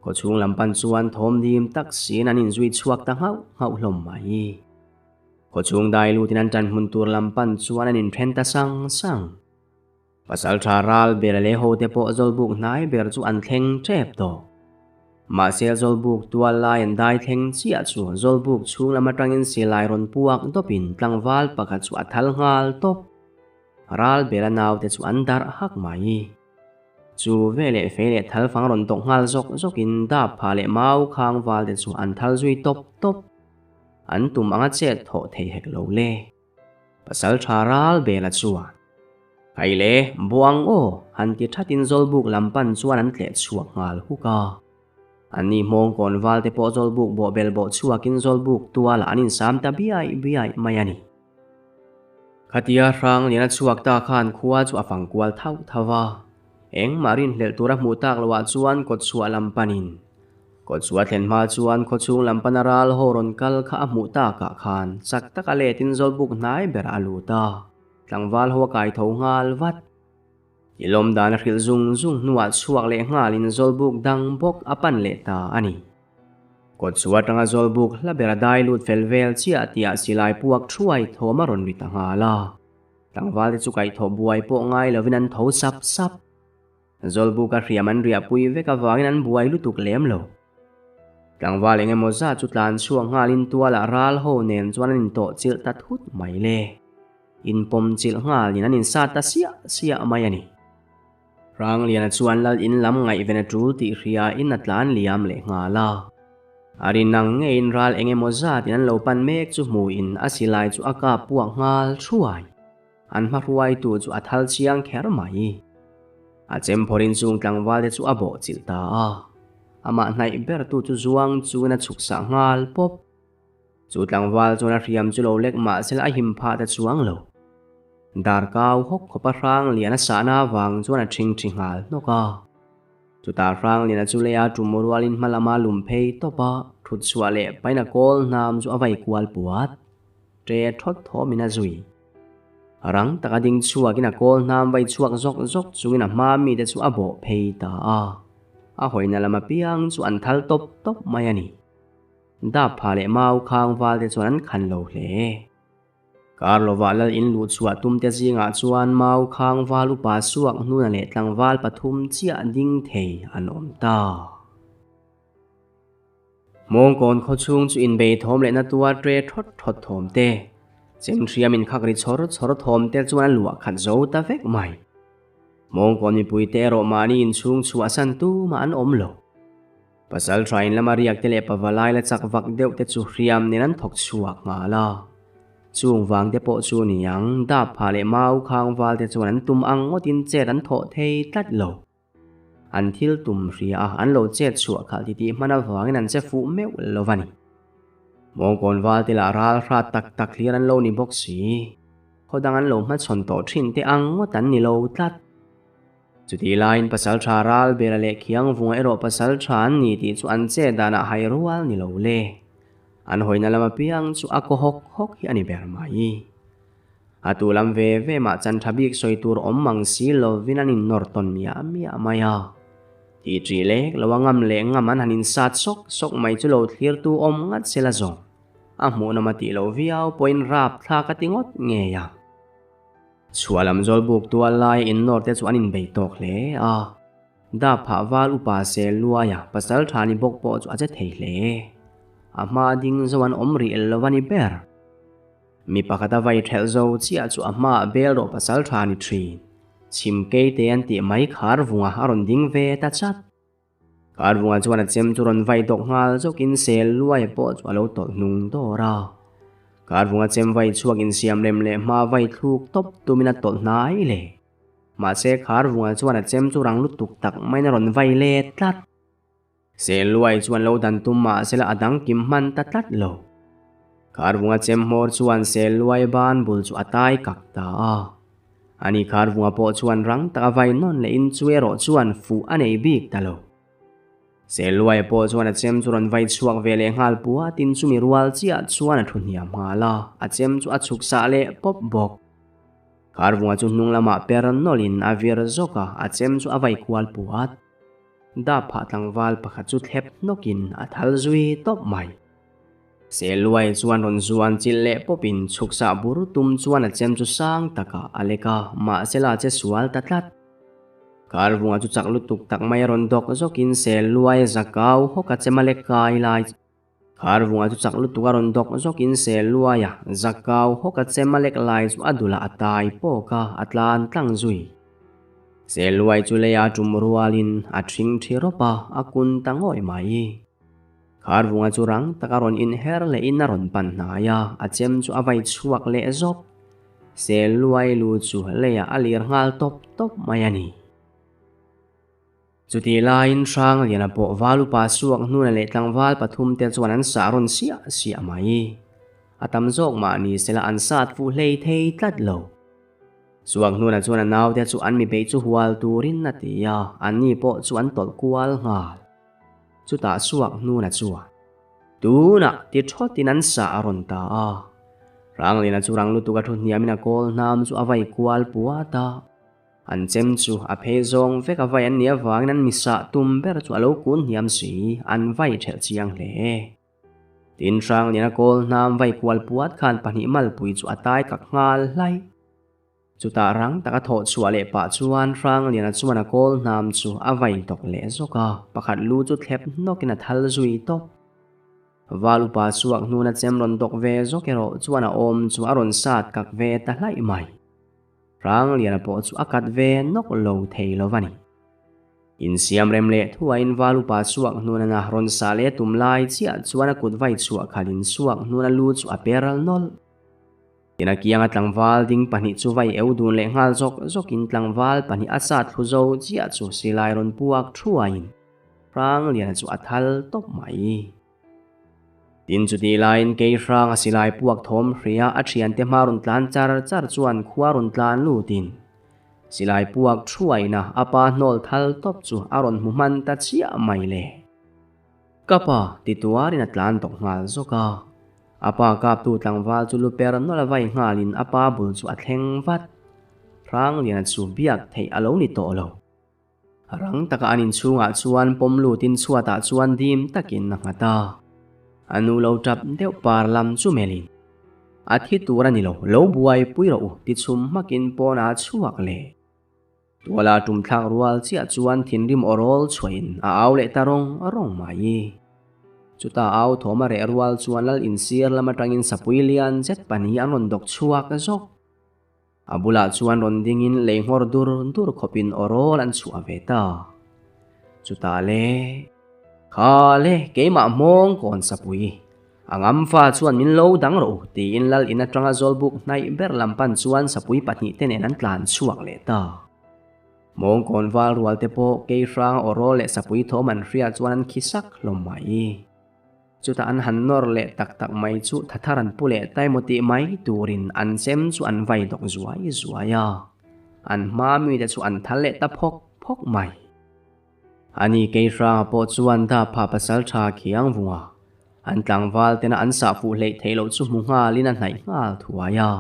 Khawchhung lam pan chuan thawm dim tak siin an inzui chhuak ta nghauh nghauh hlawm mai. Khawchhung dai lutin an ṭan hmun tur lam pan chuan an inṭhen ta sang sang. Pasalṭha ral ber leh hote pawh Zawlbuk hnai ber chu an thleng ṭep tawh. Mahse Zawlbuk tual lai an dai thleng chiah chu Zawlbuk chhung lam aṭangin silai rawn puak dawpin tlangval pakhat chu a thal nghal tawp. Ral bera naute chu an darh hak mai. Chu veleh fei leh thal fang rawn tawk nghal zawk zawkin dap phah leh mau khang valte chu an thal zui tawp tawp. An tum anga chet thawh thei hek lo le. Pasalṭha ral bela chuan, Kai le, buang aw, han ti thatin Zawlbuk lam pan chuan an tleh chhuak nghal huk a. Anni hmawngkawn valte pawh Zawlbuk bawhbel bawh chhuakin Zawlbuk tualah an insam ta biai biai mai a ni. Khatia hrang lian a chhuak ta khan khua chu a fang kual thauh thauh a. Engmah rinhlelh tura hmuh tak loah chuan kawtchhuah lam panin Kawtchhuah thlen hma chuan khawchhung lam pana ral ho rawn kal kha a hmuh takah khan chak taka letin Zawlbuk hnai berah a lut a, tlangval ho a kai tho nghal vat. I lawm dan a hrilh zung zung hnuah chhuak leh nghalin Zawlbuk dang bawk a pan leh ta a ni. Kawtchhuah atanga Zawlbuk hla bera dai lut fel vel chiah tihah silai puak thuai thawm a rawn ri ta nghal a, tlangval te chu kaihthawh buai pawh ngai lovin an tho sap sap. Zawlbuka hriam an riahpui vek avangin an buai lutuk lem lo. Tlangval eng emaw zat chu tlan chhuak nghalin tualah ral ho nen chuan an intawh chilh ta thut mai le. Inpawm chilh nghalin an insat ta siah siah mai a ni. Rangliana chuan lal in lam ngaihven a tul tih hriain a tlan liam leh nghal a. A rin ang ngeiin ral eng emaw zatin an lo pan mek chu hmuin a silai chu a kap puak nghal thuai. An hmahruaitu chu a thal chiang kher mai. A chemphawrin chung tlangvalte chu a bawh chilh ta a. Amah hnaih bertu chu zuang chungin a chhuk sah nghal pawp. Chu tlangval chuan a hriam chu lo lek mah sela a him phah ta chuang lo. Darkau hawk khawpa hrang lian a sahna avang chuan a ṭhingṭhi nghal hnawk a. Chutah hrang liana chu leia tum rualin hma lama lum phei tawp a, ṭhut chhuah leh paina kawl hnam chu a vai kual puat. Ṭe ṭhawt thawmin a zui. Rang taka ding chhuakin a kawl hnam vai chhuak zawk zawk chungin a hma mite chu a bawh phei ta a. A hawina lam apiang chu an thal tawp tawp mai a ni. Dap pha leh mau khang valte chuan an khan lo hle. Kar lovah lal in luh chhuah tumte zingah chuan mau khang val upa suak hnuna leh tlangval pathum chiah ding thei an awm ta. Hmawngkawn khawchhung chu inbei thawm leh na tuar ṭe ṭhawt ṭhawt thawm te, chem hriam inkhak ri chawr chawr thawm te chuan a luah khat zo ta vek mai. Hmawngkawn mipui te erawh mahni inchhung chhuahsan tumah an awm lo. Pasal ṭha in lama riak te leh pavalai la chak vak deuh te chu hriam nen an thawk chhuak nghal a. Chung vang te pawh chu ni ang, dap phah leh mau khang val te chuan an tum ang ngawtin chet an thawh thei tlat lo. An thil tum hria a, an lo chet chhuah khalh titih hman avangin an che fuh meuh lo va ni. Mawngkawn val te lah ral hrat tak tak hlir an lo ni bawk si. Khaw dang an lo hmachhawn tawh thin te ang ngawt an ni lo tlat. Chutih laiin pasaltha ral bera leh khiang vunga erawh pasaltha an ni tih chu an chet danah hai rual ni lo le. An hawina lam apiang chu a kaw hawk hawk hi a ni ber mai. A tu lam ve ve mah chan tha bik sawi tur awm mang si lovin an innawr tawn miah miah mai a. Tih ṭih lek lo a ngam leh ngam an han insat sawk sawk mai chu lo thlirtu awm ngat sela zawng. A hmuhnawm a tih loh viau pawhin rap thlak a ti ngawt ngei a. Chhuah lam zawl buk tual lai innawr te chu an inbei tawk hle a. Dap phah val upa sel luai a pasal tha ni bawk pawh chu a che thei hle. A hma ding zo an awm rih lo a ni ber. Mi pakhat a vai thelh zo chiah chu a hmaah bel rawh pasal tha ni thin. Chhim keite an tih mai khar vunga a rawn ding ve ta chat. Kar vunga chuan a chem chu rawn vai dawk nghal zawkin sel luai pawh chu a lo tawlh hnung dawr a. Kar vunga chem vai chhuak insiam rem leh hma vai thluk tawp tumin a tawlh hnai le. Mahse khar vunga chuan a chem chu rang lutuk tak maiin a rawn vai let tlat. Sel luai chuan lo dan tum mahsela a dang kim hman ta tlat lo. Kharvunga chem hmawr chuan sel luai ban bul chu a tai kak ta a. Ani Kharvunga pawh chuan rang taka vai nawn leh in chu erawh chuan fuh a nei bik ta lo. Sel luai pawh chuan a chem chu rawn vai chhuak ve leh nghal puatin chumi rual chiah chuan a thu hniam nghal a, a chem chu a chhuk sah leh pawp bawk. Kharvunga chu hnung lamah per nawlhin a vir zawk a, a chem chu a vai kual puat. Dap phah tlangval pakhat chu thlep hnawkin a thal zui tawp mai. Seluai chuan rawn zuan chilh leh pawpin chhuksah bur tum chuan a chem chu sang takah a lek a, mahsela a che sual ta tlat. Karvunga chu chak lutuk tak mai a rawn dawk zawkin Seluai zakau hawk a chem a lek kai lai. Kharvunga chu chak lutuk a rawn dawk zawkin Seluai a zakau hawk a chem a lek lai chu a dulah a tai pawk a, a tlan tlang zui. Seluai chu leia tum rualin a thing thi rawp a, a kun ta ngawih mai. Kharvunga chu rang taka rawn inher lehin a rawn pan hnai a, a chem chu a vai chhuak leh zawk. Seluai lu chu leiah a lir nghal tawp tawp mai a ni. Chutih laiin Hrangliana pawh val upa suak hnuna leh tlangval pathumte chuan an sah rawn siah siah mai. A tam zawk mah ni sela an sat fuh hlei thei tlat lo. Suak hnuna chuan a naute chu an mi beih chu hual turin a ti a, anni pawh chu an tawlh kual nghal. Chutah suak hnuna chuan, Tunah ti thawtin an sah a rawn ta a. Hrangliana chu rang lutuk a thu hniamin a kawl hnam chu a vai kual puat a. An chem chu a phei zawng vek a vai an nih avangin an misah tum ber chu a lo kun hniam si, an vai thelh chiang hle. Tin Hrangliana kawl hnam vai kual puat khan pahnih malpui chu a tai kak nghal hlai. Chutah rang taka thawh chhuah leh pah chuan Hrangliana chuan a kawl hnam chu a vai tawk leh zawk a, pakhat lu chu thlep hnawkin a thal zui tawp. Val upa suak hnuna chem rawn dawk ve zawk erawh chuan a awm chu a rawn sat kak ve ta hlaih mai. Hrangliana pawh chu a kat ve nawk lo thei lo va ni. Insiam rem leh thuain val upa suak hnunana rawn sah leh tum lai chiah chuan a kut vai chhuah khalin suak hnuna lu chu a pe ral nawlh. Tin a kianga tlangval ding pahnih chu vai eu dun leh nghal zawk zawkin tlangval pahnih a sat thlu zo chiah chu silai rawn puak thuain Hrangliana chu a thal tawp mai. Tin chutih laiin kei hrang a silai puak thawm hria a thiante hma rawn tlan char char chuan khua rawn tlan lutin silai puak thuaina a pa hnawl thal tawp chu a rawn hmu hman ta chiah mai le. Ka pa ti tuarin a tlan tawk nghal zawk a. A pa kaptu tlangval chu lu per nawlh a vai nghalin a pa bul chu a thleng vat. Hrangliana chu biak theih a lo ni tawh lo. Rang taka an inchhungah chuan pawm lutin chhuatah chuan dim takin a nghat a. A nu lo tap deuh par lam chu melhin, A thi tur a ni lo, lo buaipui rawh u ti chhum hmakin pawnah a chhuak leh. Tuala tum thlak rual chiah chuan thinrim aw rawl chhuahin a au leh ta rawng rawng mai. Chuta au thawm a reh rual chuan lal insir lam atangin sapui lian zet pahnih an rawn dawk chhuak zawk. A bulah chuan rawn dingin lei nghawr dur dur khawpin aw rawl an chhuah ve ta. Chutah le, Kha le, keimah hmawng kawn sapui. A ngamfa chuan min lo dang rawh u, tiin lal in atanga zawlbuk hnaih ber lam pan chuan sapui pahnihte nen an tlan chhuak leh ta. Mawngkawn val rual te pawh kei hrang aw rawl leh sapui thawm an hriat chuan an khi sak hlawm mai. Chutah an han nawr leh tak tak mai chu thathar an pu leh ta emaw tih mai turin an chem chu an vai dawk zuai zuai a. An hma mite chu an thal leh ta phawk phawk mai. Ani kei hranga pawh chuan dap phah pasal tha khiang vunga an tlangval tena an sah fuh hleih theih loh chu hmu nghalin a hnaih nghal thuai a.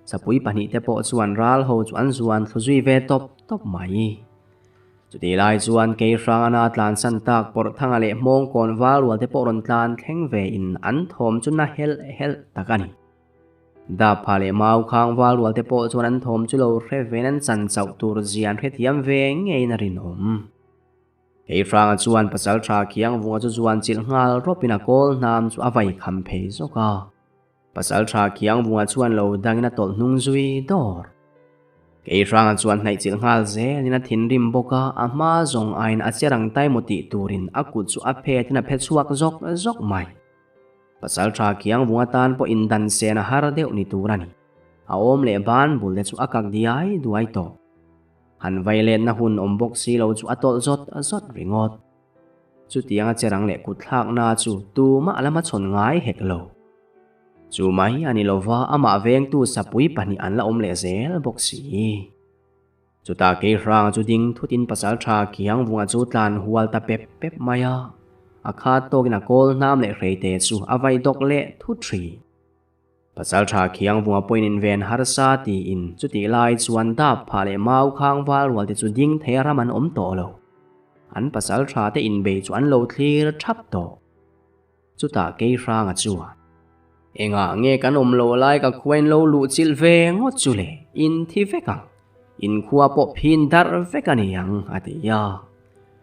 Sapui pahnihte pawh chuan ral ho chu an zuan thlu zui ve tawp tawp mai. Chutih lai chuan kei hrangana tlansan tak Pawrhthanga leh Hmawngkawn val rual te pawh rawn tlan thleng ve in an thawm chu na helh helh tak a ni. Dapha leh Mau khang val rual te pawh chuan an thawm chu lo hre ven an chan chauh tur zia an hrethiam ve ngeiin a rinawm. Kei hranga chuan pasaltha Khiangvunga chu zuan chilh nghal rawpin a kawl hnam chu a vai kham phei zawk a. Pasalṭha Khiangvunga chuan lo dangin a tawlh hnung zui dawr. Keihranga chuan hnaih chilh nghal zelin a thinrim bawk a, a hma zawng aiin a che rang tai maw tih turin a kut chu a phetin a phe chhuak zawk zawk mai. Pasalṭha Khiangvunga tan pawh indan sen a har deuh ni tur a ni. A awm leh ban bul te chu a kak diai duai tawh. Han vai letna hun awm bawk si lo chu a tawlh zawt zawt ringawt. Chutianga che rang leh kut thlakna chu tumah a la hmachhawn ngai hek lo. Chu mai a ni lova amah vengtu sapui pahnih an la awm leh zel bawk si. Chutah Keihranga chu ding thutin pasaltha Khiangvunga chu tlan hual ta pep pep mai a, a khat tawkin a kawl hnam leh hreite chu a vai dawk leh thut thin. Pasaltha Khiangvunga pawhin inven harsa tiin chutih lai chuan dap phah leh mau khang val rual te chu ding thei a ram an awm tawh lo. An pasaltha te inbei chu an lo thlir thap tawh. Chutah Keihranga chuan, Engah nge kan awm loh lai ka khua in lo luh chilh ve ngawt chu le, in thi vek ang, in khua pawh phin darh vek a ni ang, a ti a.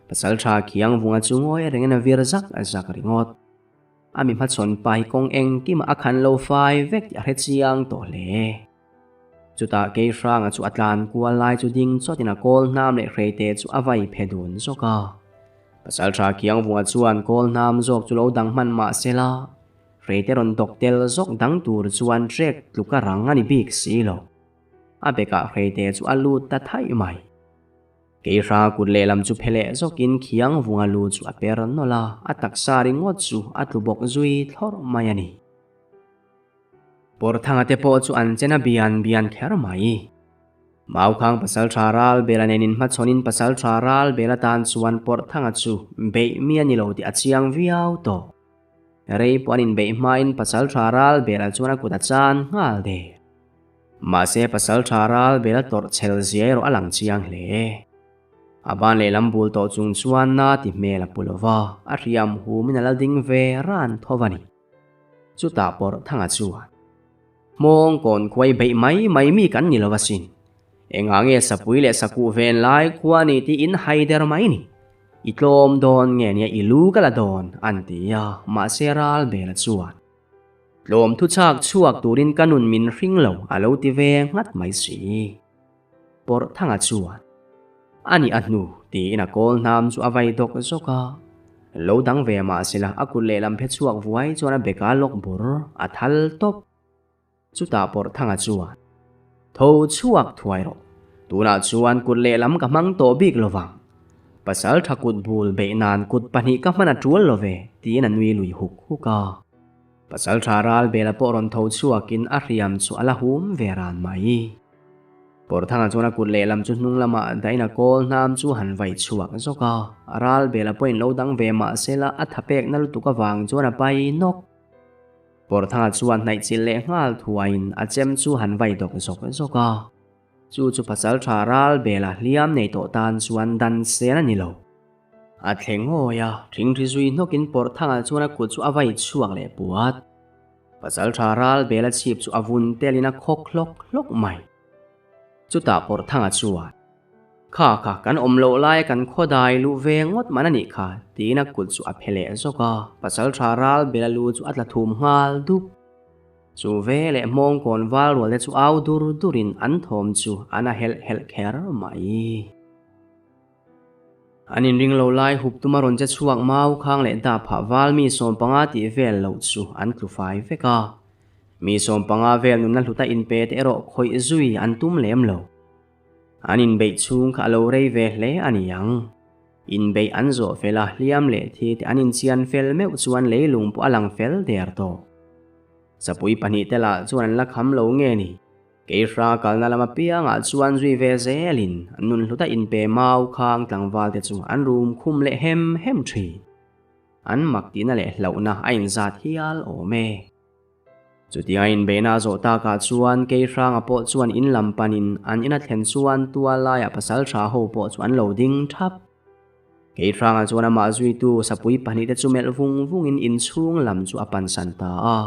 Pasaltha Khiangvunga chu ngawi rengin a vir zak zak ringawt. A mi hmachhawn pa hi kawng engkimah a khan lo fai vek tih a hre chiang tawh hle. Chutah Keihranga chu a tlan kual lai chu ding chawtin a kawl hnam leh hreite chu a vai phe dun zawk a. Pasaltha Khiangvunga chuan kawl hnam zawk chu lo dang hman mah se la, hreite rawn dawk tel zawk dang tur chuan trek tluk a rang a ni bik si lo. A bekah hreite chu a lut ta thaih mai. Keihra kut lehlam chu phe leh zawkin khiang vunga lu chu a per nawlh a, a taksa ringawt chu a tlu bawk zui thlawrh mai a ni. Pawrthanga te pawh chu an chen a bian bian kher mai. Maukhang pasaltha ral bela nen inhmachhawnin pasaltha ral bela tan chuan Pawrthanga chu beih mi a ni lo tih a chiang viau tawh. Rei pawh an inbeih hmain pasaltha ral bela chuan a kut a chan nghal der. Mahse pasal tha ral bel a tawrh chhel zia erawh a lang chiang hle. A ban lehlam bul tawh chung chuan na ti hmel a pu lo va, a hriam humin a la ding ve ran tho va ni. Chutah pawrh thanga chuan, Hmawng kawn khuai beih mai mai mi kan ni lo asin. Engah nge sapui leh sakuh ven lai khua ni tiin hai der mai ni. I tlawm dawn nge nia i lu ka la dawn, an ti a, mahse ral bel a chuan. Tlawm thu chhak chhuak turin ka nun min hring lo a lo ti ve nghat mai si. Pawrh thanga chuan, A nih a hnu, tiin a kawl hnam chu a vai dawk zawk a. Lo dang ve mah sela a kut lehlam phe chhuak vuai chuan a beka lawk bur a thal tawp. Chutah pawrh thanga chuan, Tho chhuak thuai rawh, tunah chuan kut lehlam ka hmang tawh bik lo vang. Pasal tha kut bul beih nan kut pahnih ka hman a tul lo ve, tiin a nui lui huk huk a. Pasal tha ral bela pawh rawn tho chhuakin a hriam chu a la hum ve ran mai. Pawrh thanga chuan a kut lehlam chu hnung lamah dahin a kawl hnam chu han vai chhuak zawk a, ral bela pawhin lo dang ve mah sela a tha pekna lutuk avang chuan a pai nawk. Pawrthanga chuan hnaih chilh leh nghal thuaiin a chem chu han vai dawk zawk zawk a. Chu chu pasal tha ral bela hliam nei tawh tan chuan dan sen a ni lo. A thleng ngawi a, thingthi zui hnawkin Pawrthanga chuan a kut chu a vai chhuak leh puat. Pasal tha ral bela chhip chu a vun telin a khawk hlawk hlawk mai. Chutah Pawrthanga chuan, Kha kha, kan awm loh laia kan khawdai luh ve ngawt man a nih kha, tiin a kut chu a phe leh zawk a, pasalṭha ral bela lu chu a tla thum nghal dup. Chu ve leh hmawngkawn val rual te chu au dur durin an thawm chu an a helh helh kher mai. An inring lo lai hup tuma rawn che chhuak mau khang leh dah phah val mi 15 tih vel loh chu an tlu fai vek a. Mi 15 vel nunna hluta inpe te erawh khawih zui an tum lem lo. An inbeih chhung kha a lo rei ve hle a ni ang. Inbeih an zawh fel a, hliam leh thi te an inchian fel meuh chuan leilung pawh a lang fel der tawh. Sapui pahnihte lah chuan an la kham lo nge ni? Keihra kalna lam apiangah chuan zui ve zelin nunhluta inpe mau khang tlangvalte chu an rum khum leh hem hem thin. An mak tihna leh hlauhna a inzat hial awm e. Chutia inbeihna a zawh takah chuan Keihranga pawh chuan in lam panin an ina thlen chuan tual laiah pasaltha ho pawh chu an lo ding thap. Keihranga chuan amah zuitu sapui pahnihte chu melh vung vungin inchhung lam chu a pansan ta a.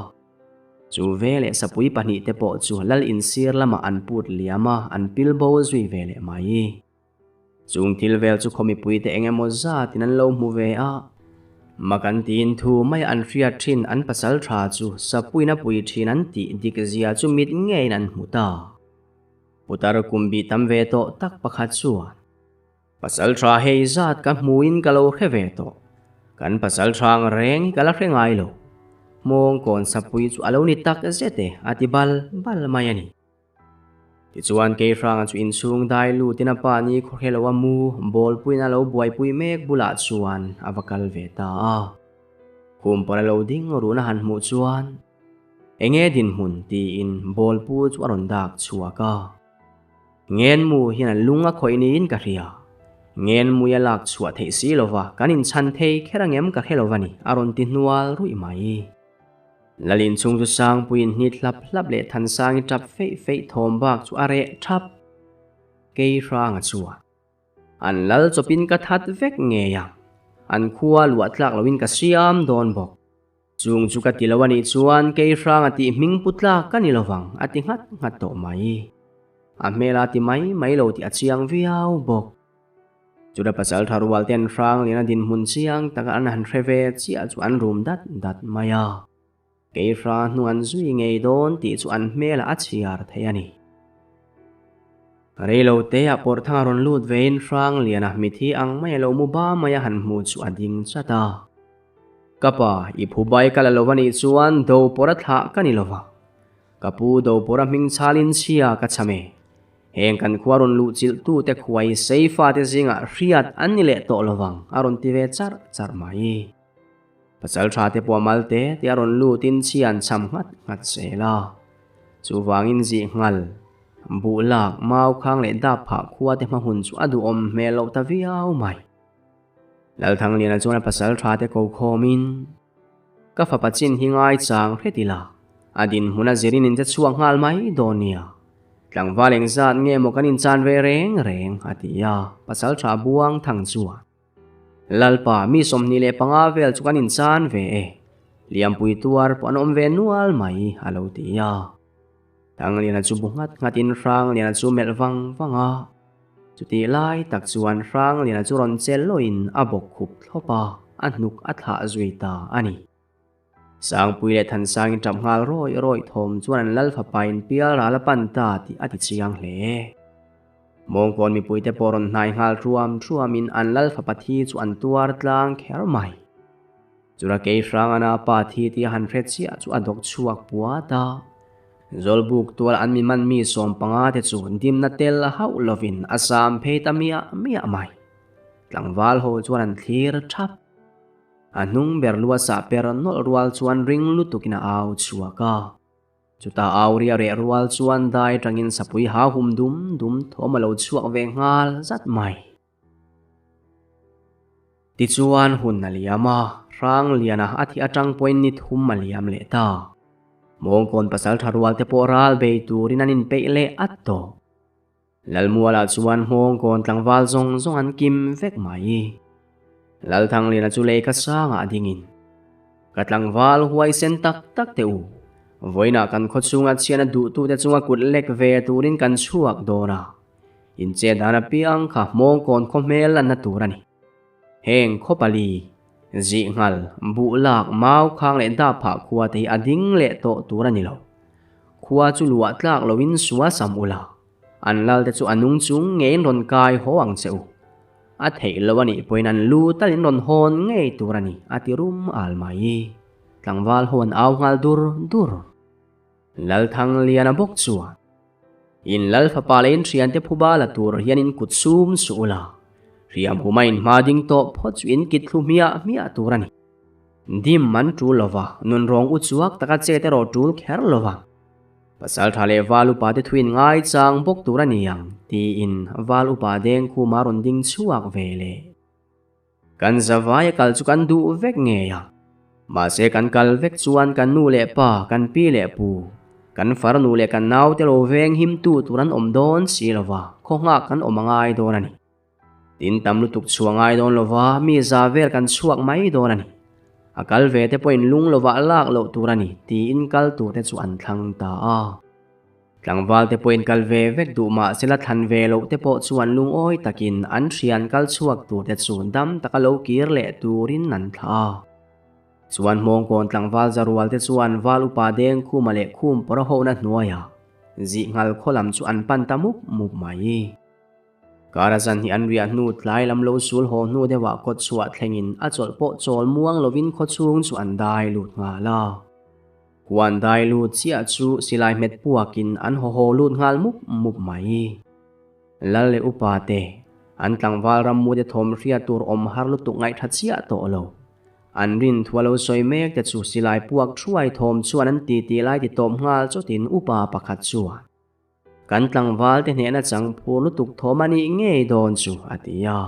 Chu veleh sapui pahnihte pawh chu lal insir lamah an put liam a, an pil bo zui ve leh mai. Chung thil vel chu khaw mipuite eng emaw zatin an lo hmu ve a, mak an tiin thu mai an hriat thin an pasal tha chu sapuina pui thin an tih dik zia chu mit ngeiin an hmu ta. Putar kum bih tam ve tawh tak pakhat chuan. Pasal tha hei zat ka hmuin ka lo hre ve tawh. Kan pasal tha ang reng hi ka la hre ngai lo. Hmawngkawn sapui chu a lo ni tak zet e, a ti bal bal mai a ni. Tichuan Keihranga chu inchhung dai lutin a pa ni khawhre lo a mu bawlpuiin a lo buaipui mek bulah chuan a va kal ve ta a. Khum pawh a lo ding run a han hmuh chuan enge dinhmun tiin bawlpu chu a rawn dak chhuak a. Ngenmu hian a lung a khawih niin ka hria. Ngenmui a lak chhuah theih si lova kan inchhan thei kher angem ka hre lova ni a rawn ti hnual ruih mai. Lalin chung chu Sangpuiin hnit hlap hlap leh Thansangi tap feih feih thawm bak chu a reh thap. Keihranga chuan, An lal chawpin ka that vek ngei ang. An khua luah tlak loin ka siam dawn bawk. Chung chu ka ti lo a nih chuan Keihranga tih hming pu tlak ka ni lovang a ti nghat nghat tawh mai. A hmel a ti mai mai lo tih a chiang viau bawk. Chuta pasal tha rual ten hrang lian a dinhmun chiang taka an han hre ve chiah chu an rum dat dat mai a. Keihra hnu an zui ngei dawn tih chu an hmelah a chhiar thei a ni. Reilo teah Pawrthanga rawn lut vein hrang liana mithi ang mai a lo mu ba mai a han hmu chu a ding chat a. Ka pa, i phu bai ka la lo a nih chuan do pawr a thlah ka ni lova. Ka pu do pawr a hming chhalin chhia ka cham e. Heng kan khua rawn luh chilh tute khuai sei fate zingah hriat an ni leh tawh lovang a rawn ti ve charh charh mai. Pasal tha te pawh mal te te a rawn lutin chhi an cham nghat nghat zel a. Chuvangin zih nghal, buh lak, mau khang leh dap phah khua te hma hun chu a duhawm hmel loh ta viau mai. Lalthangliana chuan a pasal tha te ko khawmin, Ka fapa chin hi ngai chang hret ila, a dinhmun a zirin in che chhuak nghal mai dawn nia. Tlangval engzat nge maw kan inchan ve reng reng, a ti a, pasal tha buang thang chuan. Lalpa, mi 25 vel chu kan inchan ve e. Liampui tuar pawh an awm ve nual mai, a lo ti a. Thangliana chu bu nghat nghatin Hrangliana chu melh vang vang a. Chutih lai tak chuan Hrangliana chu rawn che lawin a bawk khup thlawp a, a hnuk a thlah zui ta a ni. Sangpui leh Thansangin tap nghal rawih rawih thawm chuan an lal fapain pial ral a pan ta tih a ti chiang hle. Mawngkawn mipuite pawh rawn hnai nghal thuam thuamin an lal fapa thi chu an tuar tlang kher mai. Chura kei Hrangana pa thi tih a han hre chiah chu a dawk chhuak puat a. Zawlbuk tual an mi man mi 15 te chu dimna tel hauh lovin a sam phei ta miah miah mai. Tlangval ho chuan an thlir thap. A hnung ber lua sah per nawlh rual chuan ring lutukin a au chhuak a. Chutah au ria reh rual chuan dai tangin sapui ha hum dum dum thawm a lo chhuak ve nghal zat mai. Tichuan hun a liam a, Hrangliana a thih atang pawhin ni thum a liam leh ta. Mawngkawn pasal tha rual te pawh ral bei turin an inpeih leh at tawh. Lalmualah chuan Hmawngkawn tlangval zawng zawng an kim vek mai. Lalthangliana chu lehkha sangah dingin, Ka tlangval huaisen tak tak teh u, vawiinah kan khaw chhunga chhiana duhtute chunga kut lek ve turin kan chhuak dawn a. Inche dan apiang kha Hmawngkawn khaw hmel lanna tur a ni. Heng khaw pali, Zihnghal, Buhlak, Maukhang leh Dapha khua te hi a ding leh tawh tur a ni lo. Khua chu luah tlak loin sual sam ula, an lal te chu a nung chung ngeiin rawn kai haw ang che u. A theih loh a nih pawhin an lu talin rawn hawn ngei tur a ni, a ti rum al mai. Tlangval ho an au nghal dur dur. Lalthangliana bawk chuan, In lal fapa leh in thiante phuba la tur hian in kut sum suh ula, hriam huma in hma ding tawh phawt chu in kit thlu hmiah hmiah tur a ni. Dim an tul lova, nunrawng u chuak taka chet erawh tul kher lova. Pasal tha leh val upa te thuin ngaichang bawk tur a ni ang, tiin val upa deng khuma rawn ding chhuak ve leh. Kan zavaia kal chu kan duh vek ngei a, mahse kan kal vek chuan kan nu leh pa, kan pi leh pu, kan farnu leh kan naute lo veng him tu tur an awm dawn si lova, khaw nghak kan awm a ngai dawn a ni. Tin tam lutuk chhuah ngai dawn lova mi za vel kan chhuak mai dawn a ni. A kal ve te pawhin lung lovah lak loh tur a ni tiin kal tur te chu an thlang ta a. Tlangval te pawhin kal ve vek duh mah sela thlan ve loh te pawh chuan lungawi takin an thian kal chhuak tur te chu dam taka lo kir leh turin an thlah a. Chuan Hmawngkawn tlangval zarual te chuan Val upa deng khuma leh khum pawr a hohna hnuaiah Zihnghal khaw lam chu an pan ta mup mup mai. Karazan hi an riah hnu tlai lam lo sul haw hnu deuhah kawt chhuah thlengin a chawlh pawh chawl muang lovin khaw chhung chu an dai lut nghal a. Huan dai lut chiah chu silai hmet puakin an haw haw lut nghal mup mup mai. Lal leh upa te, an tlangval rammute thawm hriat tur awm har lutuk ngaihtha chiah tawh lo. An rin thu a lo sawi mek te chu silai puak thuai thawm chuan an titi lai ti tawp nghal chawtin upa pakhat chuan, Kan tlangval te hnehna chang phur lutuk thawm a nih ngei dawn chu, a ti a.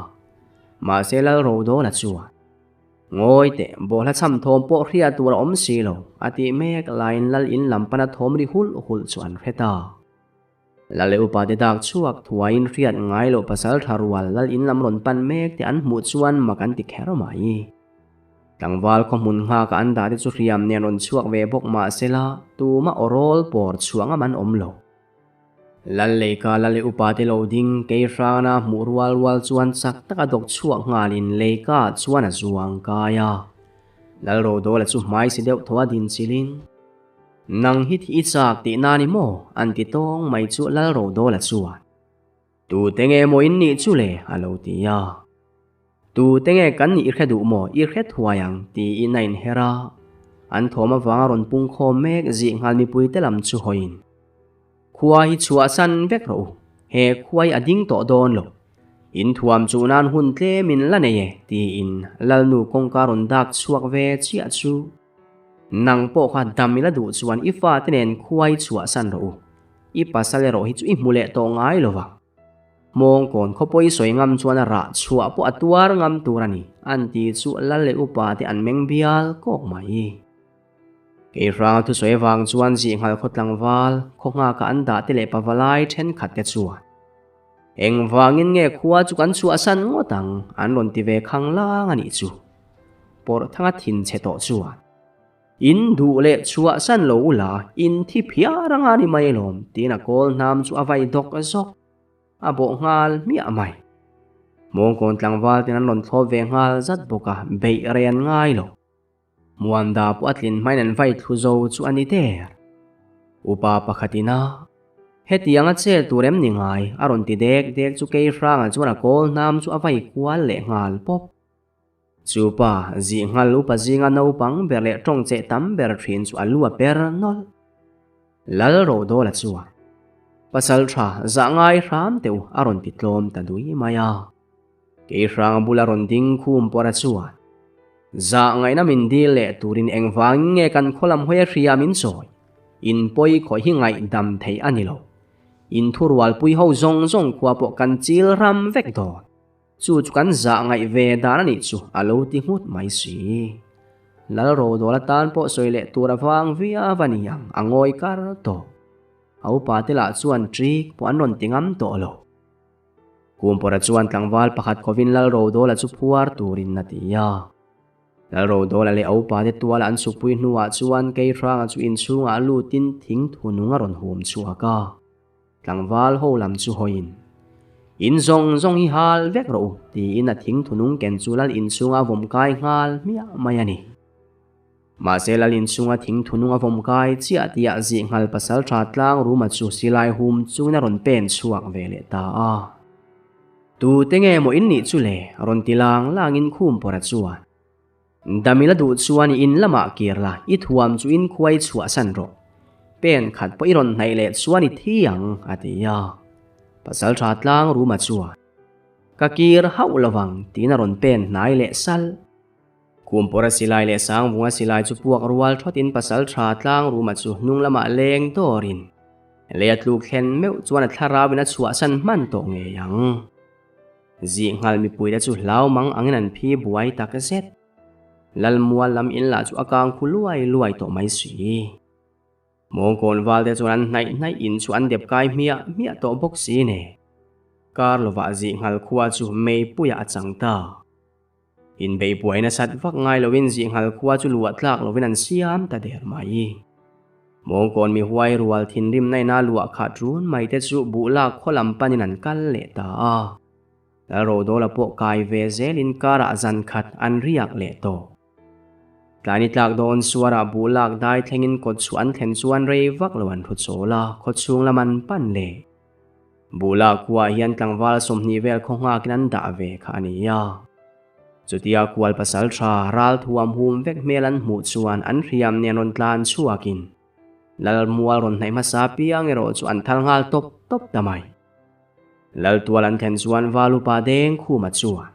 Mahse Lal Rodawla chuan, Ngawi teh, bawhla chham thawm pawh hriat tur a awm si lo, a tih mek laiin Lal in lam pana thawm ri hulh hulh chu an hre ta. Lal leh upa te dak chhuak thuaiin hriat ngai loh pasal tha rual Lal in lam rawn pan mek te an hmuh chuan mak an ti kher mai. Tlangval khaw hmun nghaka an dah te chu hriam nen rawn chhuak ve bawk mah sela tuma aw rawl pawr chhuah ngam an awm lo. Lal leika lal leh upa te lo ding kei hrana hmuh rual rual chuan chak taka dawk chhuak nghalin leika chuan a zuang kai a. Lal Rodawla chu hmai si deuh thaw a din chilin, Nang hi thi i chak tih na ni maw? an ti tawng mai chu Lal Rodawla chuan, Tute nge maw in nih chu le? a lo ti a. Tute nge kan nih i hre duh maw? I hre thuai ang, tiin a inher a. An thawm avanga rawn pung khawm mek zih nghal mipuite lam chu hawiin, Khua hi chhuahsan vek rawh u, he khua hi a ding tawh dawn lo. In thuam chuh nan hun tlem in la nei e, tiin Lalnu kawngka rawn dak chhuak ve chiah chu. Nang pawh kha dam i la duh chuan i fate nen khua hi chhuahsan rawh u. I pasal erawh hi chu i hmu leh tawh ngai lo vang. Hmawngkawn khawpawi sawi ngam chuan a rah chhuah pawh a tuar ngam tur a ni, an ti chu lal leh upa te an meng bial kawk mai. Kei hranga thusawi avang chuan Zihnghal khaw tlangval, khaw nghaka an dah te leh pavalai thenkhat te chuan engvangin nge khua chu kan chhuahsan ngawt ang an rawn ti ve khang lang a nih chu. Pawrhthanga thinchhe tawh chuan. In duh leh chhuahsan lo ula, in thi phiar anga ni mai lawm, tiin a kawl hnam chu a vai dawk zawk. A bawh nghal hmiah mai. Hmawngkawn tlangval ten an rawn thlawp ve nghal zat bawk a, beih rei an ngai lo. Muanda pawh a tlin hmain an vai thlu zo chu a ni der. Upa pakhatin a, Hetiang a chel tur em ni ngai? a rawn ti dek dek chu kei hranga chuan a kawl hnam chu a vai kual leh nghal pawp. Chu pa, zih nghal upa zinga naupang ber leh tawng cheh tam ber thin chu a lu a per nawlh. Lal Rodawla chuan, Pasal tha, zah ngai hram teh u, a rawn ti tlawm ta dui mai a. Kei hranga bula rawn ding khum pawra chuan, Zah ngaihna min dil leh turin engvangin nge kan khaw lam hawi a hria min sawi? In pawi khawih hi ngaihdam theih a ni lo. In thurualpui ho zawng zawng khua pawh kan chil ram vek dawn. Chu chu kan zah ngaih ve dan a nih chu a lo ti nghut mai si. Lal Rodawl atan pawh sawi leh tur a vang viau a ni ang, a ngawi kar tawh. A upa te lah chuan ṭik pawh an rawn ti ngam tawh lo. Kumpawra chuan tlangval pakhat khawvin Lal Rodawla chu phuar turin a ti a. Lal Rodawla leh a upa te tuala an chhukpui hnuah chuan Keihranga chu inchhungah lutin thingthu nung a rawn hum chhuak a. Tlangval ho lam chu hawiin, In zawng zawng hi hal vek rawh u, tiin a thing thunung ken chu lal inchhunga a vawm kai nghal hmiah mai a ni. Mahse lal inchhunga thing thunung a vawm kai chiah tihah zih nghal pasal tha tlang ruma chu silai hum chungin a rawn pen chhuak ve leh ta a. Tute nge maw in nih chu le? Rawn ti lang langin Khumpawra chuan, Damila duh chuan i in lamah kir la, i thuam chu in khuai chhuahsan rawh. Pen khat pawh i rawn hnaih leh chuan i thi ang, a ti a. Pasalṭha Tlangruma chuan, Ka kir hauh lovang, tiin a rawn pen hnai leh salh. Khumpawra silai leh Sangvunga silai chu puak rual thawtin Pasalṭha Tlangruma chu hnung lamah leng dawrin lei a tluk thlen meuh chuan a thlarauin a chhuahsan hman tawh ngei ang. Zihnghal mipuite chu hlau mang angin an phi buai tak zet. Lalmual lam in lah chu a kang khu luai luai tawh mai si. Mawngkawn valte chuan an hnaih hnaih in chu an dep kai hmiah hmiah tawh bawk si ne. Kar lovah Zihnghal khua chu meipuiah a chang ta. Inbeihbuai nasat vak ngai loin Zihnghal khua chu luah tlak lovin an siam ta der mai. Mawngkawn mi huai rual thinrimna ina luah khat run mai te chu buh lak khaw lam panin an kal leh ta a. Lalrodawla pawh kai ve zelin karah zan khat an riak leh tawh. Tlaini tlak dawn suarah buh lak dai thlengin kawt chhuah an thlen chuan rei vak lo an thu chawl a, khaw chhung lam an pan leh. Buh lak khuaah hian tlangval 20 vel khaw nghakin an dah ve kha a ni a. Chutia kual pasal tha ral thuam hum vek hmel an hmuh chuan an hriam nen rawn tlan chhuakin Lalmual rawn hnaih hmasa piang erawh chu an thal nghal tawp tawp ta mai. Laltual an thlen chuan Valupa deng khuma chuan,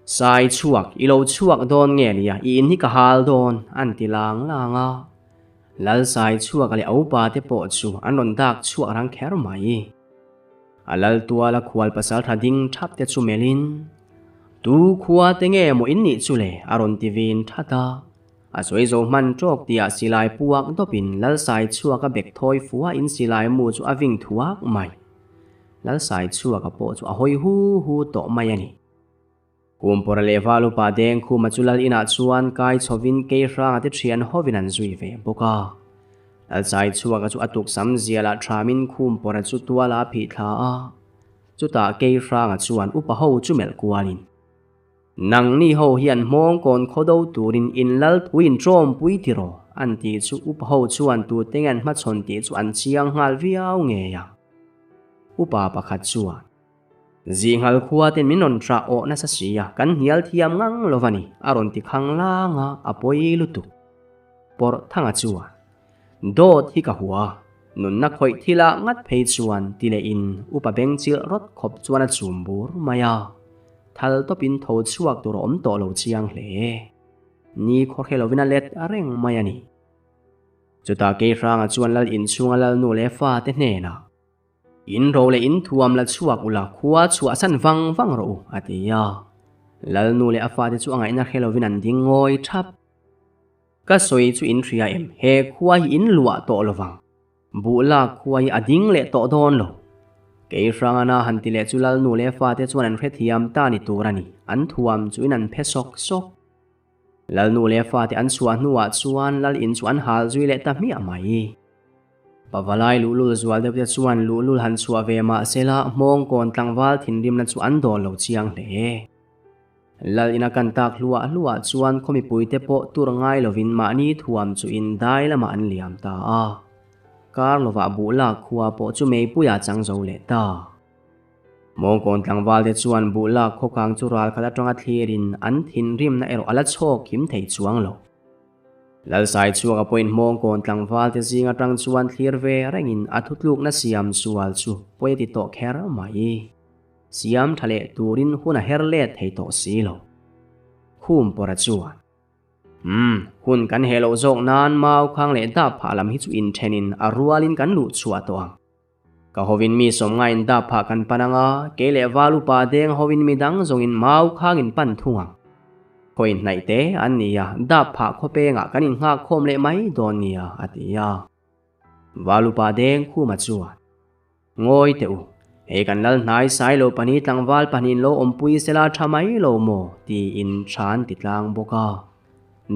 Sai chhuak, i lo chhuak dawn nge nia, i in hi ka hal dawn, an ti lang lang a. Lal sai chhuak leh a upa te pawh chu an rawn dak chhuak rang kher mai. A Laltuala khual pasal tha ding thap te chu melhin, Tu khua te nge maw in nih chu le? a rawn ti vin that a. A sawi zo hman tawk tihah silai puak dawpin Lalsai chhuak a bek thawi fua in silai mu chu a ving thuak mai. Lalsai chhuak a pawh chu a hawi hu hu tawh mai a ni. Kumpawra leh Valupa Dengkhuma chu Lal inah chuan kai chhovin Keihranga te thian hovin an zui ve bawk a. Lalsai chhuak a chu a tuksam zialah thamin Khumpawra chu tuala a phih thla a. Chutah Keihranga chuan upa ho chu melh kualin. Nangni ho hian hmawngkawn khaw do turin in lal thu in tawmpui tiraw? an tih chu upa ho chuan tute nge an hmachhawn tih chu an chiang nghal viau ngei ang. Upa pakhat chuan, Zinghal khua ten min rawn hrah awh nasa si a, kan hnial thiam ngang lo va ni, a rawn ti khang lang a, a pawi lutuk. Pawrh Thanga chuan, Dawt hi ka hua, nunna khawih thilah ngat phei chuan ti leh in upa beng chilh rawt khawp chuan a chum bur mai a. Thal tawpin tho chhuak tur a awm tawh lo chiang hle. Ni khawhre lovin a let reng mai a ni. Chutah Keihranga chuan lal inchhunga lalnu leh fate hnenah, In ro leh in thuam la chhuak ula khua chhuahsan vang vang rawh u, a ti a. Lalnu leh a fate chu a ngaihna hre lovin an ding ngawi thap. Ka sawi chu in hria em? He khua hi in luah tawh lovang. Buh lak khua hi a ding leh tawh dawn lo. Kei Hrangana han ti leh chu Lalnu leh fate chuan an hrethiam ta ni tur a ni. An thuam chu in an phe sawk sawk. Lalnu leh fate an chhuah hnuah chuan Lal in chu an hal zui leh ta hmiah mai. Pavalai luhlul zual deuh te chuan luhlul han chhuah ve mah sela hmawngkawn tlangval thinrimna chu an dawl lo chiang hle. Lal ina kan tak hluah hluah chuan khaw mipuite pawh tur ngai lovin mahni thuam chu in dai lamah an liam ta a. Kar lovah buh lak khua pawh chu meipuiah chang zo leh ta. Mawngkawn tlangvalte chuan buh lak khaw kang chu ral khat atanga thlirin an thinrimna erawh a la chhawk him thei chuang lo. Lalsai chhuaka pawhin Mawngkawn tlangvalte zing atang chuan thlir ve rengin a thutlukna siam sual chu pawi a ti tawh kher mai. Siam tha leh turin hun a her let thei tawh si lo. Khum pawra chuan, Umm, hun kan heh loh zawk nan mau khang leh dap phah lam hi chu inthenin a rualin kan luh chhuah tawh ang. Ka hovin mi sawmngaiin dap phah kan pan ang a, kei leh val upa deng hovin mi dang zawngin mau khangin pan thung ang. Khaw inhnaih te an ni a, dap phah khawpengah kan innghak khawm leh mai dawn nia, a ti a. Val upa deng Khuma chuan, Ngawi teh u, hei kan lal hnai sai lo pahnih tlangval pahnihin lo awmpui sela tha mai lo maw? tiin tha an ti tlang bawk a.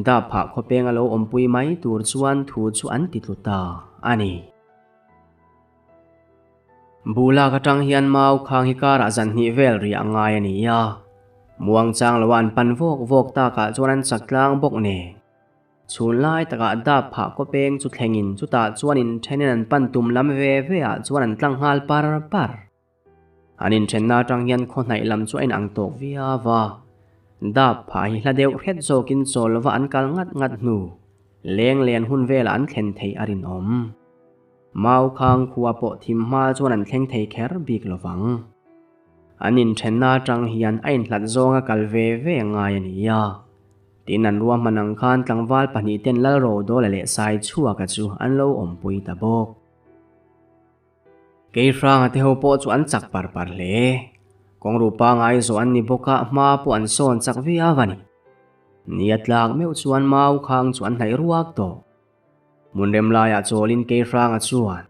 Dap phah khawpeng a lo awmpui mai tur chuan thu chu an ti tlu ta a ni. Buh lak atang hian mau khang hi karah zan hnih vel riah ngai a ni a. Muangchang loa an pan vawk vawk takah chuan an chak tlang bawk nen. Chhun lai takah dap phah kaw peng chu thlengin chutah chuan in thenin an pan tum lam ve ve ah chuan an tlang nghal par par. An inthenna atang hian khaw hnaih lam chu a inang tawk viau a, dap phah hi hla deuh hret zawkin chawl lova an kal ngat ngat hnu leng len hun velah an thlen theih a rinawm. Mau khang khua pawh thim hma chuan an thleng thei kher bik lovang. An inthenna atang hian a inhlat zawnga kal ve ve ngai a ni a. Tin an ruahman ang khan tlangval pahnihten Lalrodawla leh Saichhuaka chu an lo awmpui ta bawk. Keihranga te ho pawh chu an chak par par hle. Kawngru pangai zawh an ni bawk a, hma pawh an sawn chak viau a ni. Ni a tlak meuh chuan mau khang chu an hnaih ruak tawh. Hmun rem laiah chawlin Keihranga chuan,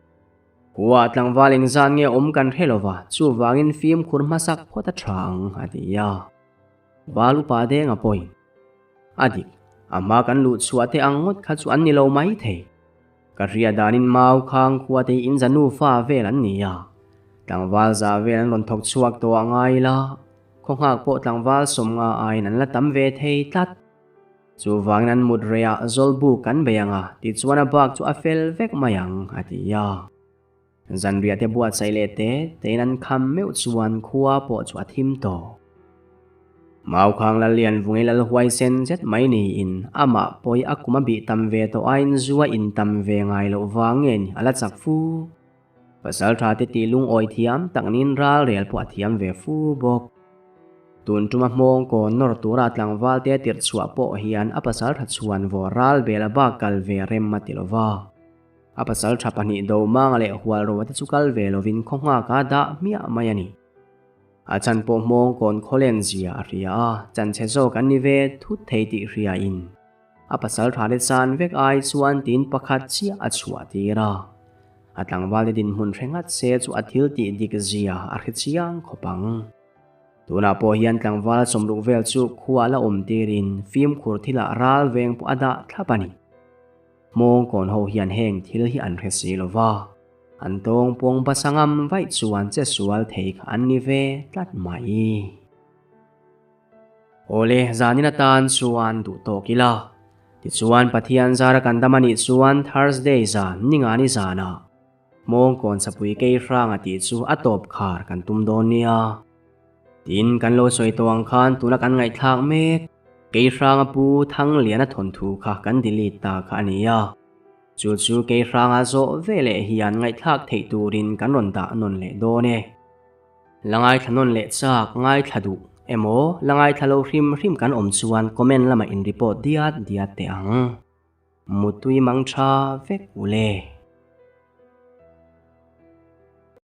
Khua tlangval engzat nge awm kan hre lova, chuvangin fimkhur hmasak phawt a tha ang, a ti a. Val upa denga pawhin, A dik, a hma kan luh chhuah te ang ngawt kha chu an ni lo maithei. Ka hria danin mau khang khua te hi in za nufa vel an ni a, tlangval za vel an rawn thawk chhuak tawh a ngai la, khaw nghak pawh tlangval sawmnga aiin an la tam ve thei tlat. Chuvangin an mut reiah zawlbu kan bei ang a, tichuan a bak chu a fel vek mai ang, a ti a. Zanriah te buatsaih leh te tein an kham meuh chuan khua pawh chu a thim tawh. Maukhang Lallian vungei lal huaisen zet mai niin amah pawi a kum a bih tam ve tawh aiin zu a in tam ve ngai loh vang nge ni a la chak fu. Pasaltha te tih lungawi thiam tak niin ral rel pawh a thiam ve fu bawk. Tun tuma hmawng kawn nawr tura tlangval te tirh chhuah pawh hian a pasaltha chhuan vawr ral bel a bak kal ve rem a ti lova. A pasal tha pahnih Domanga leh Hualroa te chu kal ve lovin khaw nghaka dah hmiah mai a ni. A chhan pawh hmawng kawn khawlen zia a hria a, chanchhe zawk an ni ve thut thei tih hriain a pasal tha te chan vek ai chuan tin pakhat chiah a chhuah tir a. A tlangval te dinhmun hre ngat se chu a thil tih dik zia a hre chiang khawp ang. Tunah pawh hian tlangval sawmruk vel chu khua la awm tirin fimkhur thilah ral veng pawh a dah thlap a ni. Hmawngkawn ho hian heng thil hi an hre si lo va, an tawng pawng basa ngam vaih chuan che sual thei kha an ni ve tlat mai. Awle, zanin atan chuan duh tawk ila. Tichuan Pathian zara kan dam anih chuan Thursday zan ningani zanah Hmawngkawn chapui kei hranga tih chu a tawp khar kan tum dawn nia. Tin, kan lo sawi tawh ang khan tuna kan ngaihthlak mek kei hranga pu Thangliana thawnthu kha kan delete ta kha a ni a. Chu chu kei hranga zawh ve leh hian ngaihthlak theih turin kan rawn dah nawn leh dawn e. La ngaithla nawn leh chak ngaithla duh emaw la ngaithla lo hrim hrim kan awm chuan comment lamah in report diat diat teh ang. Mutui mang tha vek u le.